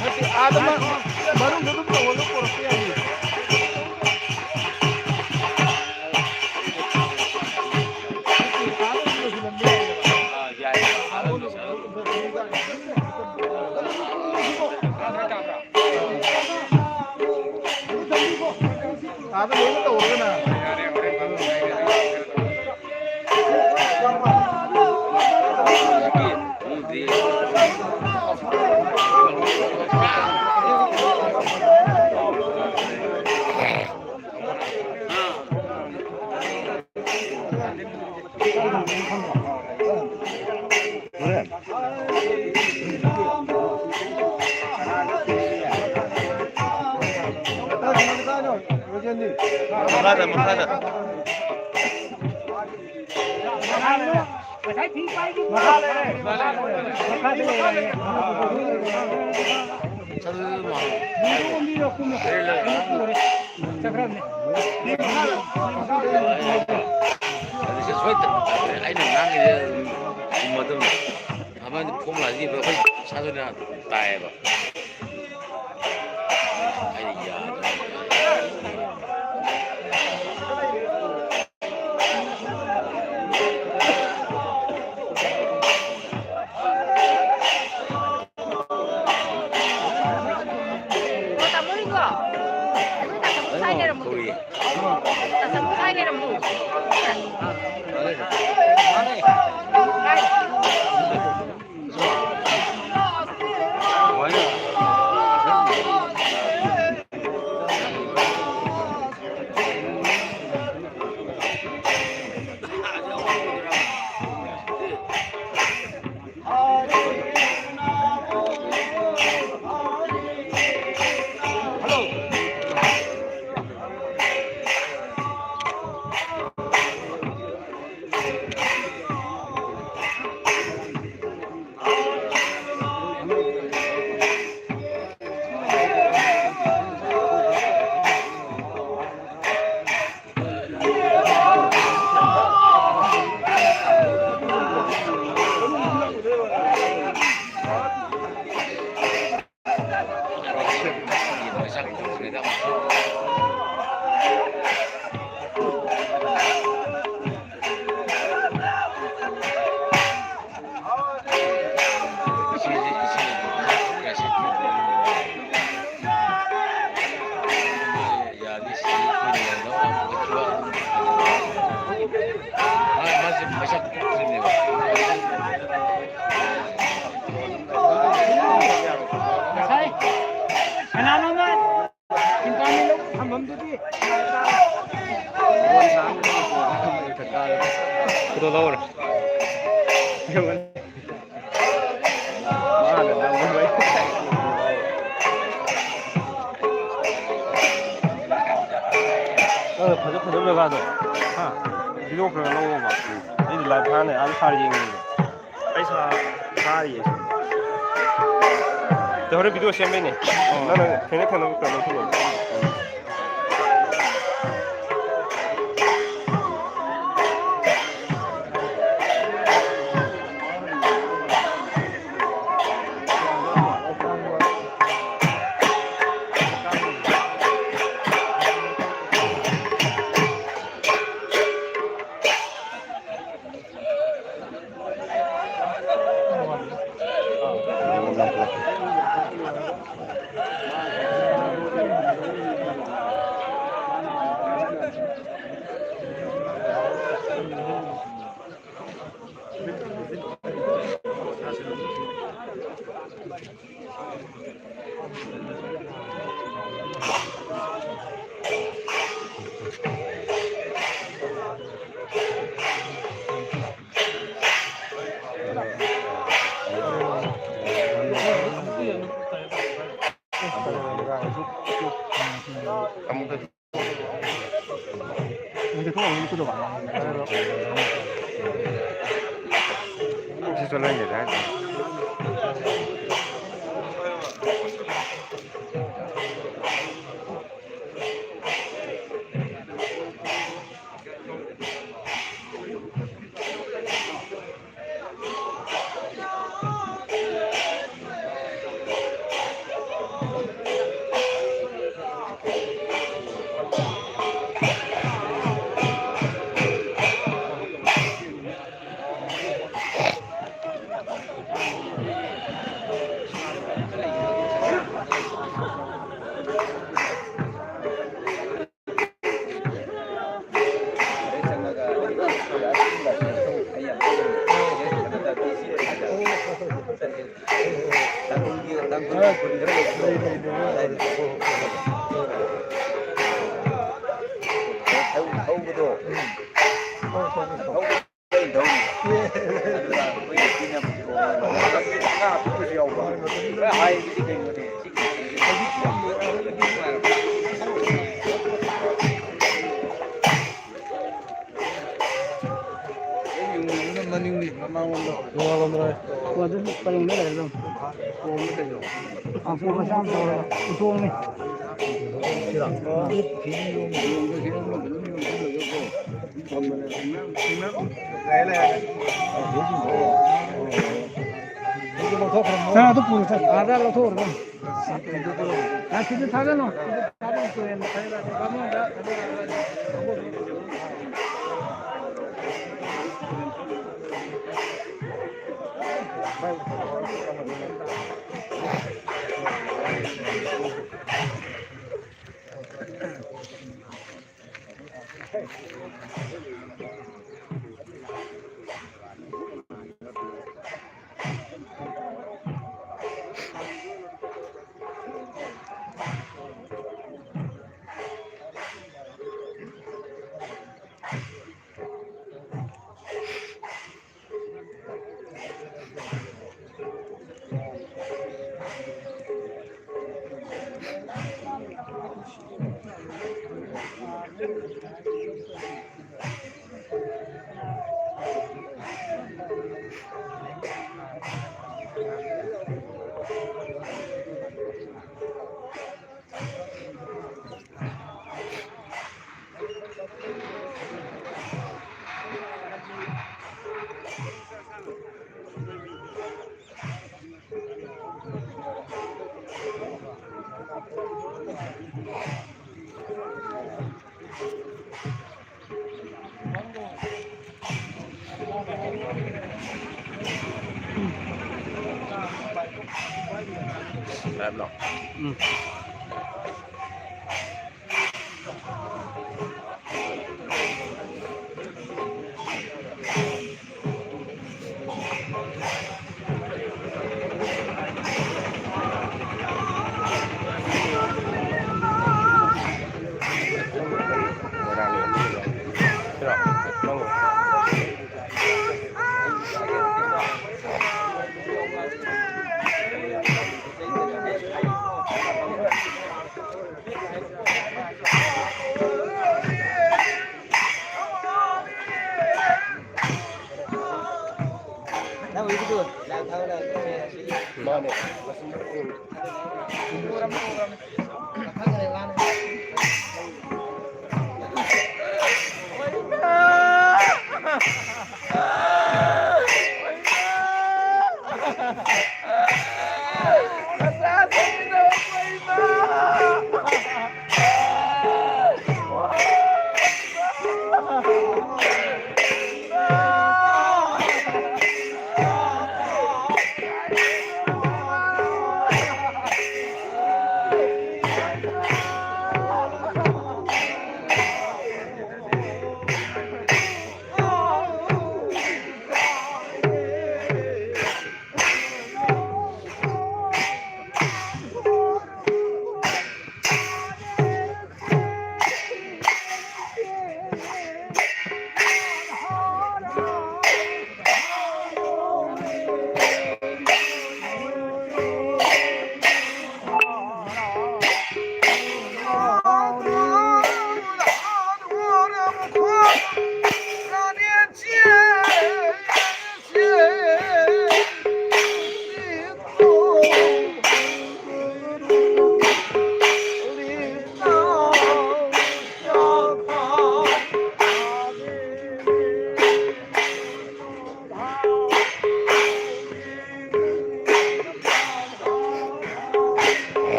ꯅꯠꯇꯦ, ꯑꯥꯗ ꯃ-, ꯃꯅꯨꯡꯗ ꯑꯗꯨꯝ ꯇꯧꯍꯜꯂꯣ, ꯄꯣꯔꯛꯄ ꯌꯥꯏꯌꯦ꯫ ꯑꯥꯗ ꯂꯣꯏꯅ ꯇꯧꯔꯒꯅ꯫ ꯃꯈꯥꯗ, ꯃꯈꯥꯗ꯫ ꯑꯗꯨꯗꯤ ꯁꯣꯏꯗꯅ ꯑꯩꯅ ꯉꯥꯡꯉꯤꯁꯦ ꯑꯗꯨꯝ ꯆꯨꯝꯃꯗꯕꯅꯤ꯫ ꯑꯃꯅ ꯐꯣꯝ ꯂꯥꯛꯏꯕ ꯑꯩꯈꯣꯏ ꯁꯥꯗꯅ ꯇꯥꯏꯌꯦꯕ꯫ ꯑꯩꯅ ꯌꯥꯗ꯭ꯔꯦ꯫ ꯉꯁꯥꯏ ꯀꯅꯥꯅꯣꯝꯅ ꯁꯤꯡꯀꯥꯅꯤ ꯂꯧ ꯊꯝꯐꯝꯗꯨꯗꯤ꯫ ꯈꯨꯗꯣ ꯂꯧꯔꯦ꯫ ꯑ, ꯐꯖ ꯐꯖꯕ ꯖꯒꯥꯗꯣ꯫ ꯍꯥ? ꯚꯤꯗꯤꯑꯣ ꯈꯔ ꯂꯧꯑꯣꯕ꯫ ꯑꯩꯗꯤ ꯂꯥꯏꯚ ꯊꯥꯅ ꯑꯥꯗ ꯊꯥꯔ ꯌꯦꯡꯉꯤꯅꯦ꯫ ꯑꯩ ꯁꯥ-, ꯁꯥꯔꯤꯌꯦ꯫ ꯑꯗꯣ ꯍꯣꯔꯦꯟ ꯚꯤꯗꯤꯑꯣ ꯁꯦꯝꯕꯩꯅꯦ꯫ ꯑꯣ꯫ ꯅꯪꯅ ꯊꯦꯡꯅ ꯊꯦꯡꯅꯕ ꯈꯔ ꯂꯧꯁꯤꯜꯂꯣ꯫ ꯂꯩ, ꯂꯩ, ꯂꯩ, ꯂꯩ꯫ ꯍꯧꯕꯗꯣ꯫ ꯎꯝ꯫ ꯍꯧ-, ꯍꯧ-, ꯍꯧ-, ꯂꯩ꯫ ꯉꯥ ꯑꯄꯤꯛꯄꯁꯨ ꯌꯥꯎꯕ꯫ ꯈꯔ ꯍꯥꯏꯕꯗꯤ ꯀꯩꯅꯣꯅꯦ꯫ ꯃꯅꯤꯡꯅꯤ, ꯃꯃꯥꯡꯂꯣꯝꯗ꯫ ꯃꯃꯥꯡꯂꯣꯝꯗ꯫ ꯑꯣ, ꯑꯗꯨ ꯄꯔꯦꯡꯗ ꯂꯩꯔꯦ ꯑꯗꯨꯝ꯫ ꯀꯣꯝꯗ ꯀꯩꯅꯣ꯫ ꯑꯥ, ꯀꯣꯝ ꯃꯆꯥ ꯑꯃ ꯇꯧꯔꯒ ꯎꯇꯣꯡꯅꯤ꯫ ꯁꯤꯔꯣ? ꯑꯥ꯫ ꯂꯩꯔꯦ, ꯂꯩꯔꯦ꯫ ꯁꯥꯔ, ꯑꯗꯨ ꯄꯨꯔꯣ, ꯁꯥꯔ꯫ ꯑꯥꯗ ꯂꯧꯊꯣꯛꯎꯔꯣ꯫ ꯑꯥ, ꯁꯤꯗ ꯊꯥꯖꯤꯜꯂꯣ꯫ ꯁꯤꯗ ꯊꯥꯖꯤꯜꯂꯣ꯫ ꯇꯨꯔꯦꯟꯗ ꯊꯥꯖꯤꯜꯂꯣ꯫ ꯕꯥꯃꯣꯟꯗ꯫ ꯎꯝ꯫ ꯃꯥꯅꯦ꯫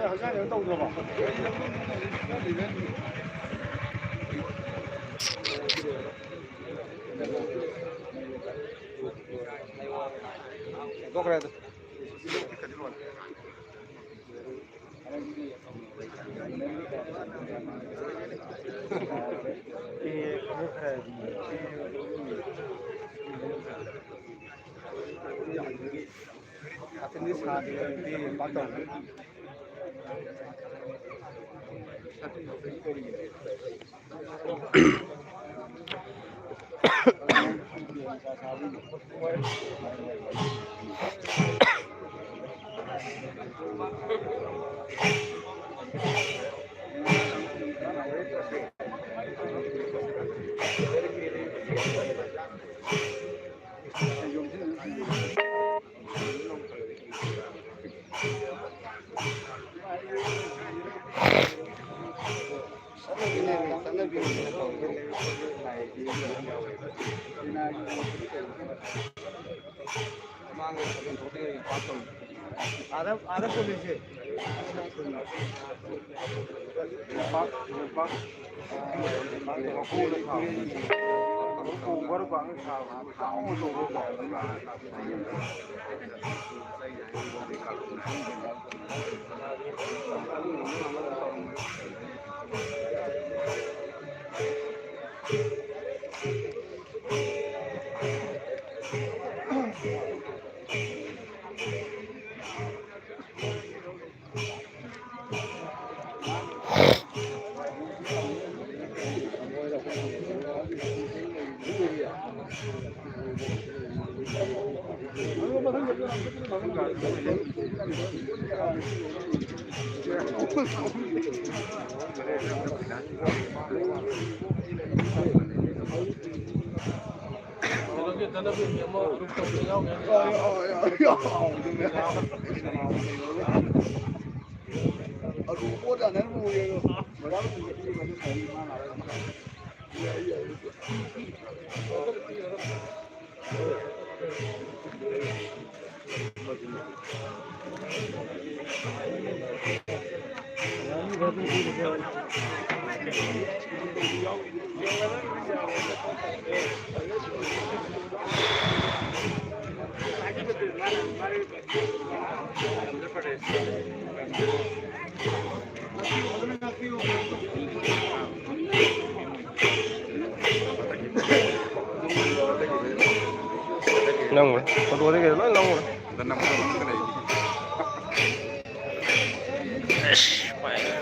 ꯍꯛꯆꯥꯡ ꯀꯩꯅꯣ ꯇꯧꯗ꯭ꯔꯕꯣ? ꯇꯣꯛꯈ꯭ꯔꯦ ꯑꯗꯨ꯫ ꯑꯥꯗ, ꯑꯥꯗ ꯄꯨꯜꯂꯤꯁꯦ꯫ ꯂꯩꯄꯥꯛ, ꯂꯩꯄꯥꯛ꯫ ꯅꯪꯕ꯭ꯔꯥ? ꯐꯣꯇꯣꯗꯒꯤ ꯂꯣꯏ ꯂꯧꯕ꯭ꯔꯥ? ꯑꯁ, ꯄꯥꯏꯒꯦ꯫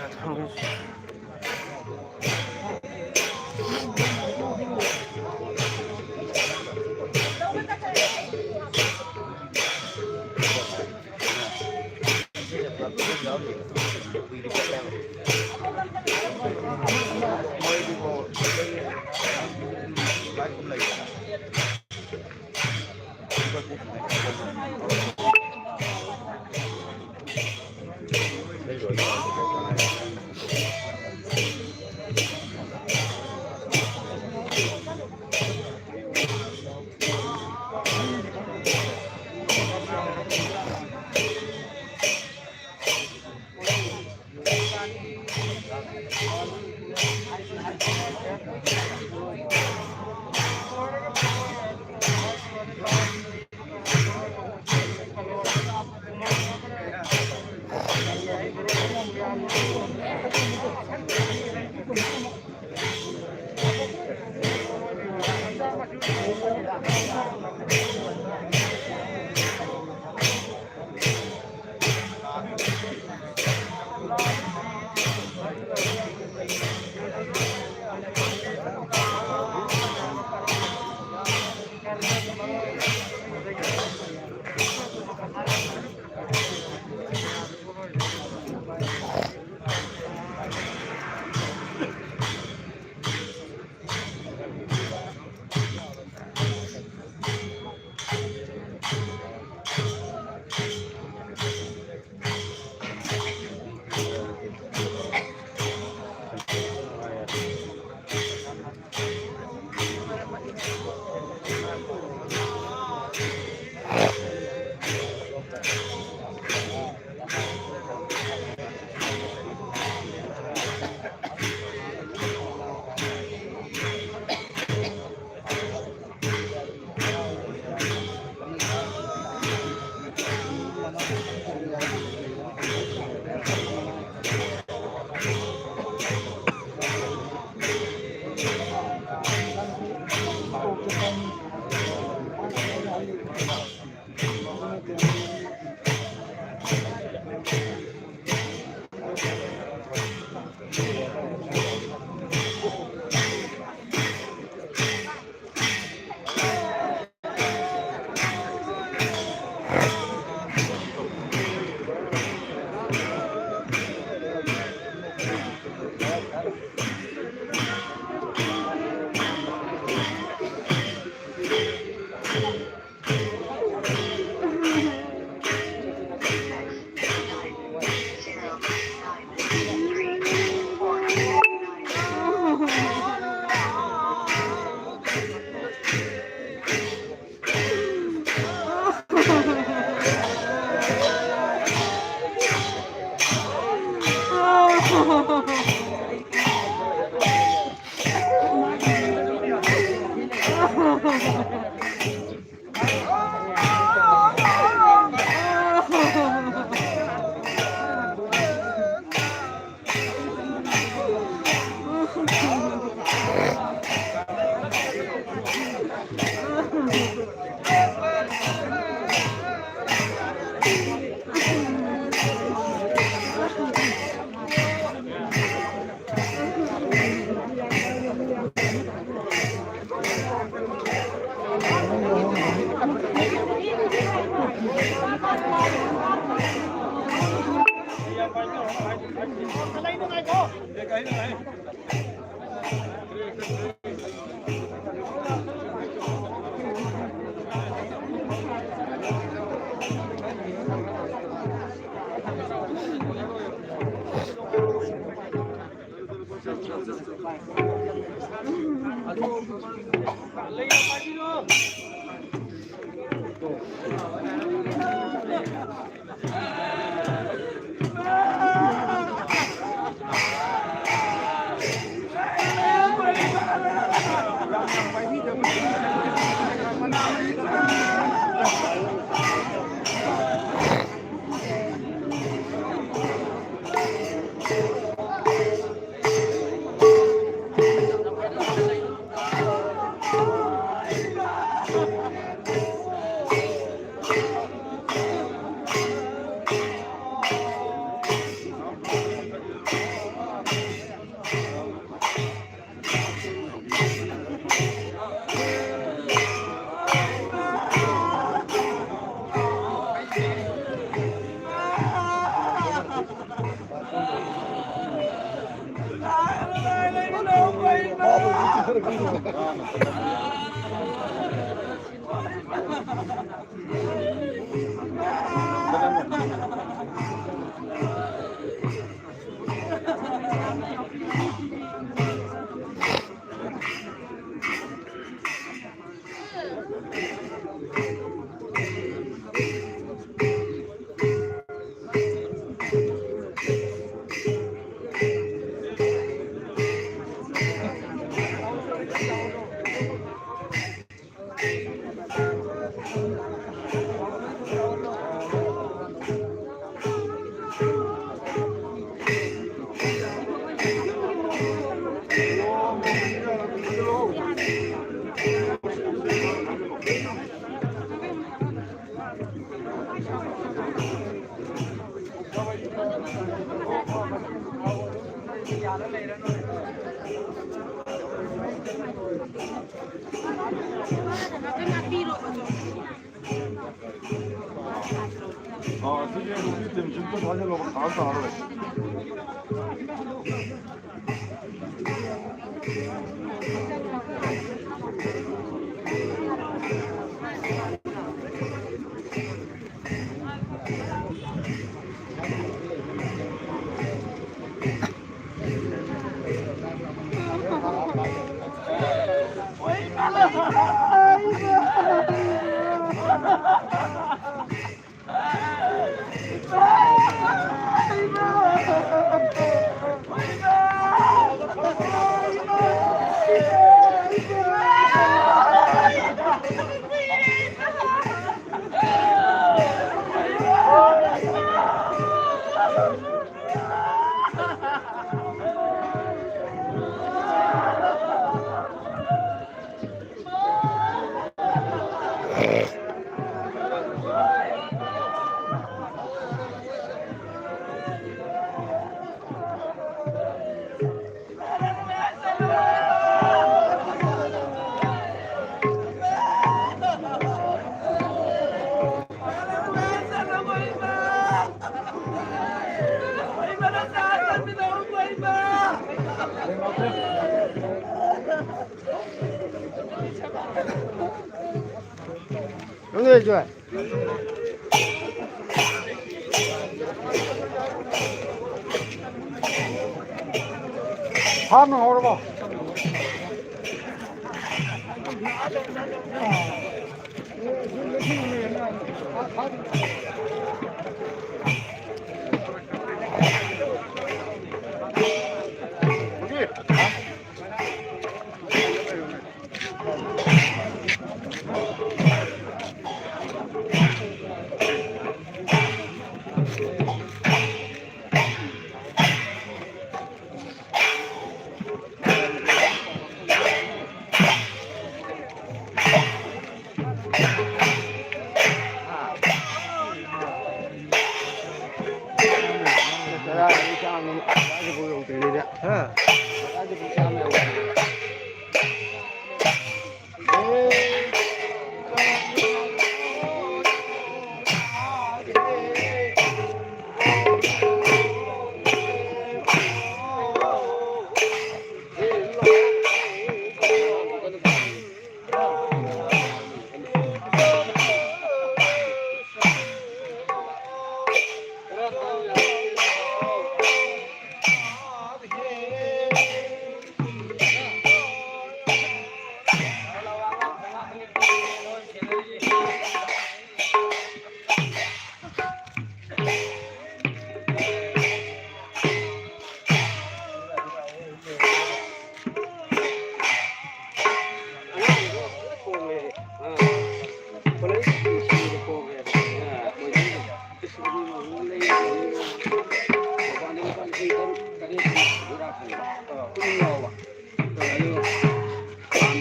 ꯐꯥꯝꯅ ꯍꯧꯔꯕꯣ?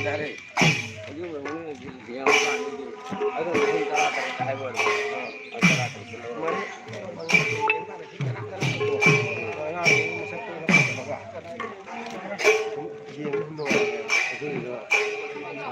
ꯌꯥꯔꯦ꯫ ꯑꯗꯨ ꯑꯣꯏꯔꯕꯅꯤꯅ ꯌꯦꯡꯉꯀꯥꯟꯗꯗꯤ ꯑꯗꯨꯝ ꯂꯤꯁꯤꯡ ꯇꯔꯥ ꯇꯔꯦꯠ ꯍꯥꯏꯕ ꯑꯣꯏꯔꯦ꯫ ꯑꯥ, ꯇꯔꯥ ꯇꯔꯦꯠ꯫ ꯃꯥꯅꯤ꯫ ꯑꯉꯥꯡꯗꯨꯒꯤ ꯃꯁꯛꯇꯣ ꯈꯔ ꯐꯖꯕꯒ꯫ ꯁꯨꯝ ꯌꯦꯡꯕ ꯁꯨꯝ ꯅꯨꯡꯉꯥꯏꯌꯦ꯫ ꯑꯗꯨꯒꯤꯗꯣ꯫ ꯑꯥ꯫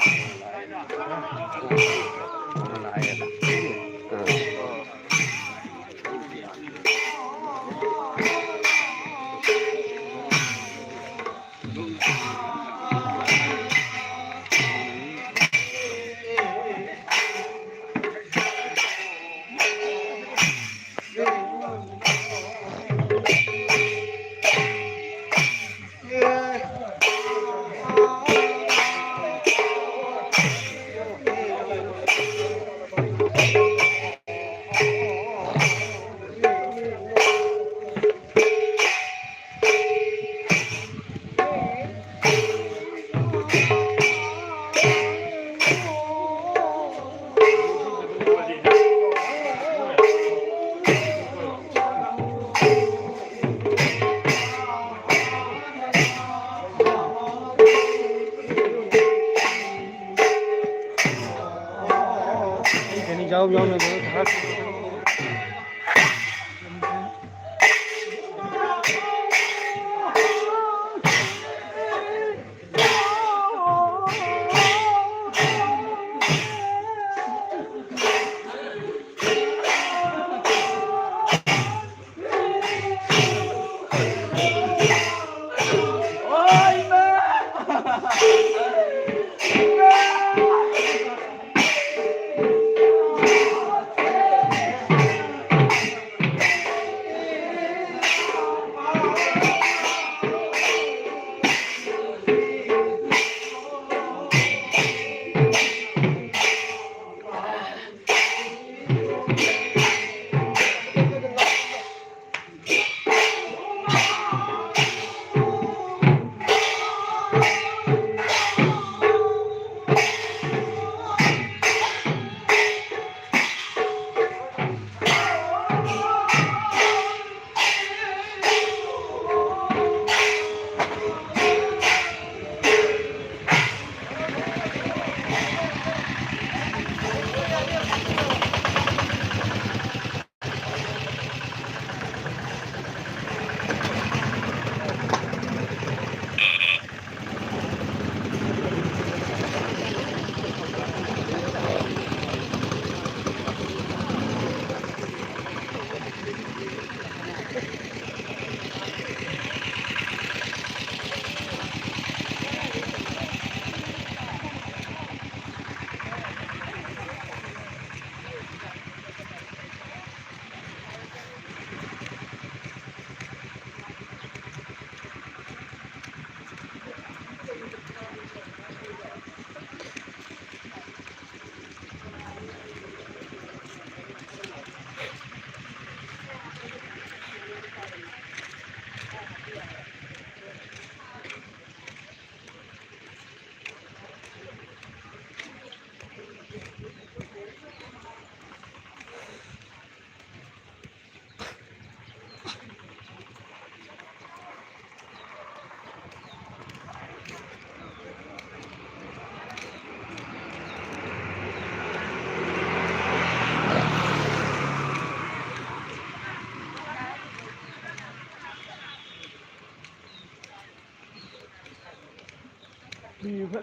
ꯎꯝ꯫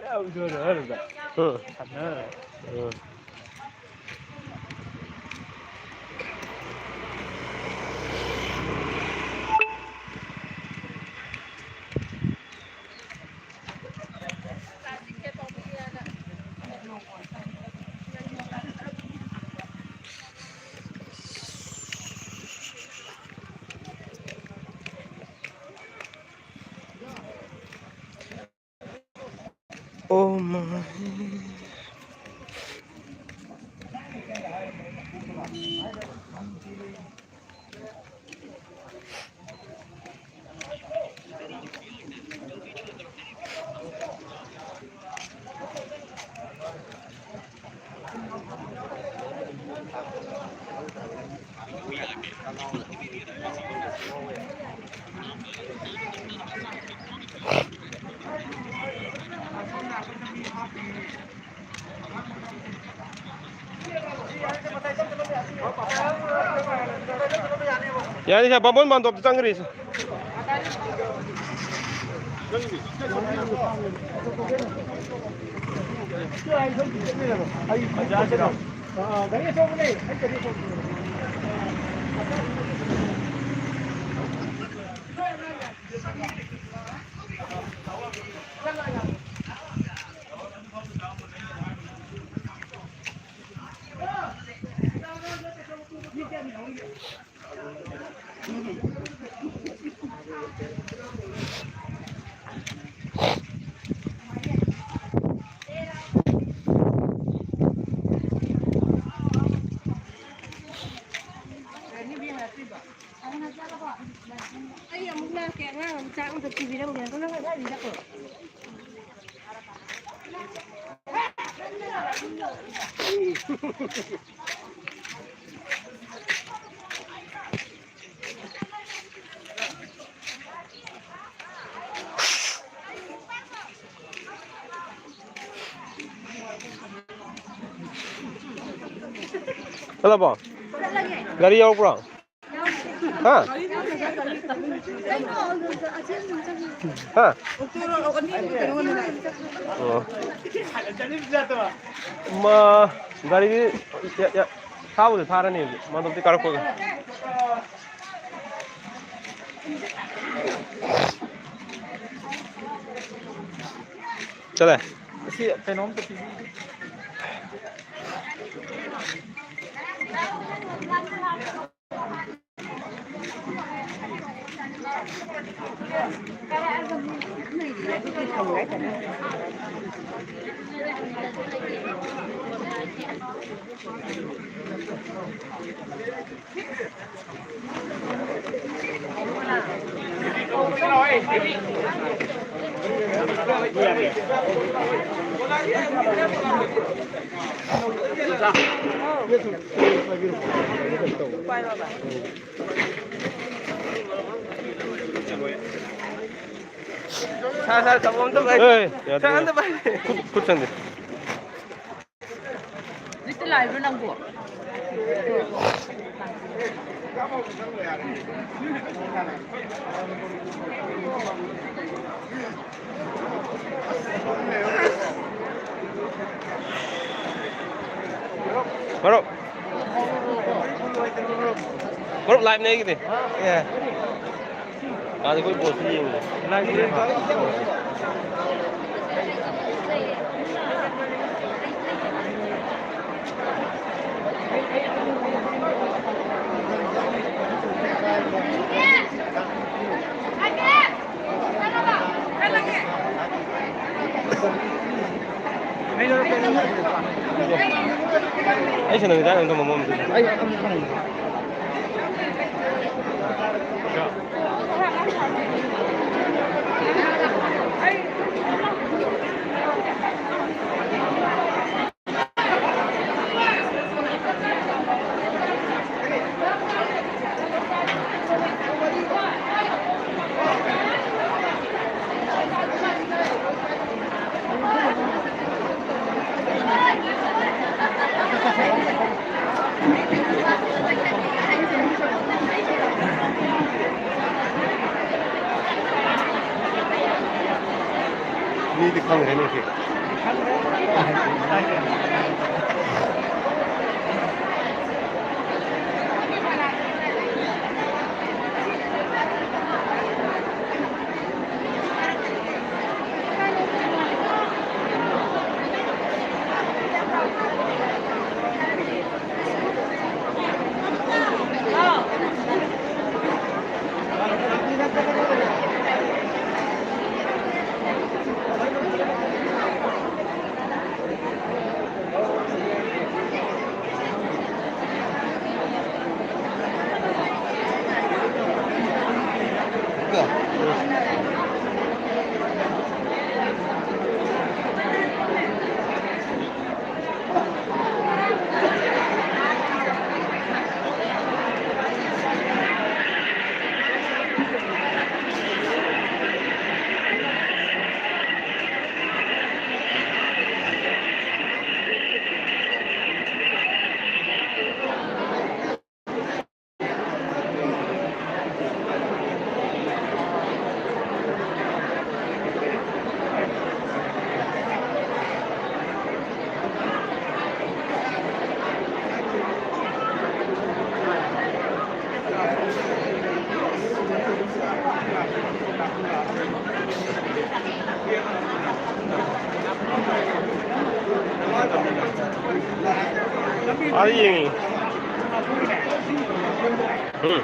ꯎꯝ꯫ Oh my. ꯌꯥꯅꯤ ꯁꯥꯔ, ꯕꯥꯃꯣꯟ ꯃꯥꯟꯗꯣꯞꯇ ꯆꯪꯈ꯭ꯔꯦ ꯁꯥꯔ꯫ ꯑꯩ ꯑꯃꯨꯛ ꯂꯥꯛꯀꯦ, ꯑꯉꯥꯡ ꯑꯃ ꯆꯥꯛ ꯑꯝꯇ ꯊꯤꯕꯤꯔꯝꯒꯦ꯫ ꯑꯗꯣ ꯅꯪ ꯉꯁꯥꯏꯗꯩ ꯆꯠꯈ꯭ꯔꯣ꯫ ꯆꯠꯂꯕꯣ? ꯒꯥꯔꯤ ꯌꯧꯔꯛꯄ꯭ꯔꯣ? ꯍꯥ? ꯍꯥ? ꯑꯣ꯫ ꯃꯥ ꯒꯥꯔꯤꯗꯤ ꯌꯥ-, ꯌꯥ-, ꯊꯥꯕꯨꯗꯤ ꯊꯥꯔꯅꯤ ꯍꯧꯖꯤꯛ, ꯃꯥꯗꯣ ꯑꯝꯇ ꯀꯥꯔꯛꯄꯒ꯫ ꯆꯠꯂꯦ꯫ ꯑꯁꯤ ꯀꯩꯅꯣꯝꯇ ꯄꯤꯕꯤꯌꯨ꯫ ꯁꯥꯔ, ꯁꯥꯔ, ꯆꯐꯨ ꯑꯝꯇ ꯄꯥꯏ-, ꯑꯦ, ꯌꯥꯗꯦ, ꯁꯥꯔ, ꯑꯝꯇ ꯌꯥꯗꯦ꯫ ꯄꯥꯏ-, ꯈꯨꯠ, ꯈꯨꯠ ꯁꯪꯗꯦ꯫ ꯍꯧꯖꯤꯛꯇ ꯂꯥꯛꯏꯕ꯭ꯔꯣ ꯅꯪꯕꯨ? ꯃꯔꯨꯞ꯫ ꯃꯔꯨꯞ, live ꯅꯦ ꯑꯩꯒꯤꯗꯤ꯫ ꯑꯦ꯫ ꯑꯥꯗ ꯑꯩꯈꯣꯏ ꯕꯣꯁꯁꯨ ꯌꯦꯡꯉꯤ꯫ ꯑꯩ ꯁꯦꯟꯗꯜ ꯈꯤꯇꯪ ꯑꯗꯨꯝ ꯊꯝꯃꯝꯃꯣ ꯑꯝꯇ꯫ ꯈꯪꯗ꯭ꯔꯦꯅꯦ ꯁꯤ꯫ ꯑꯥꯗ ꯌꯦꯡꯉꯤ꯫ ꯎꯝ꯫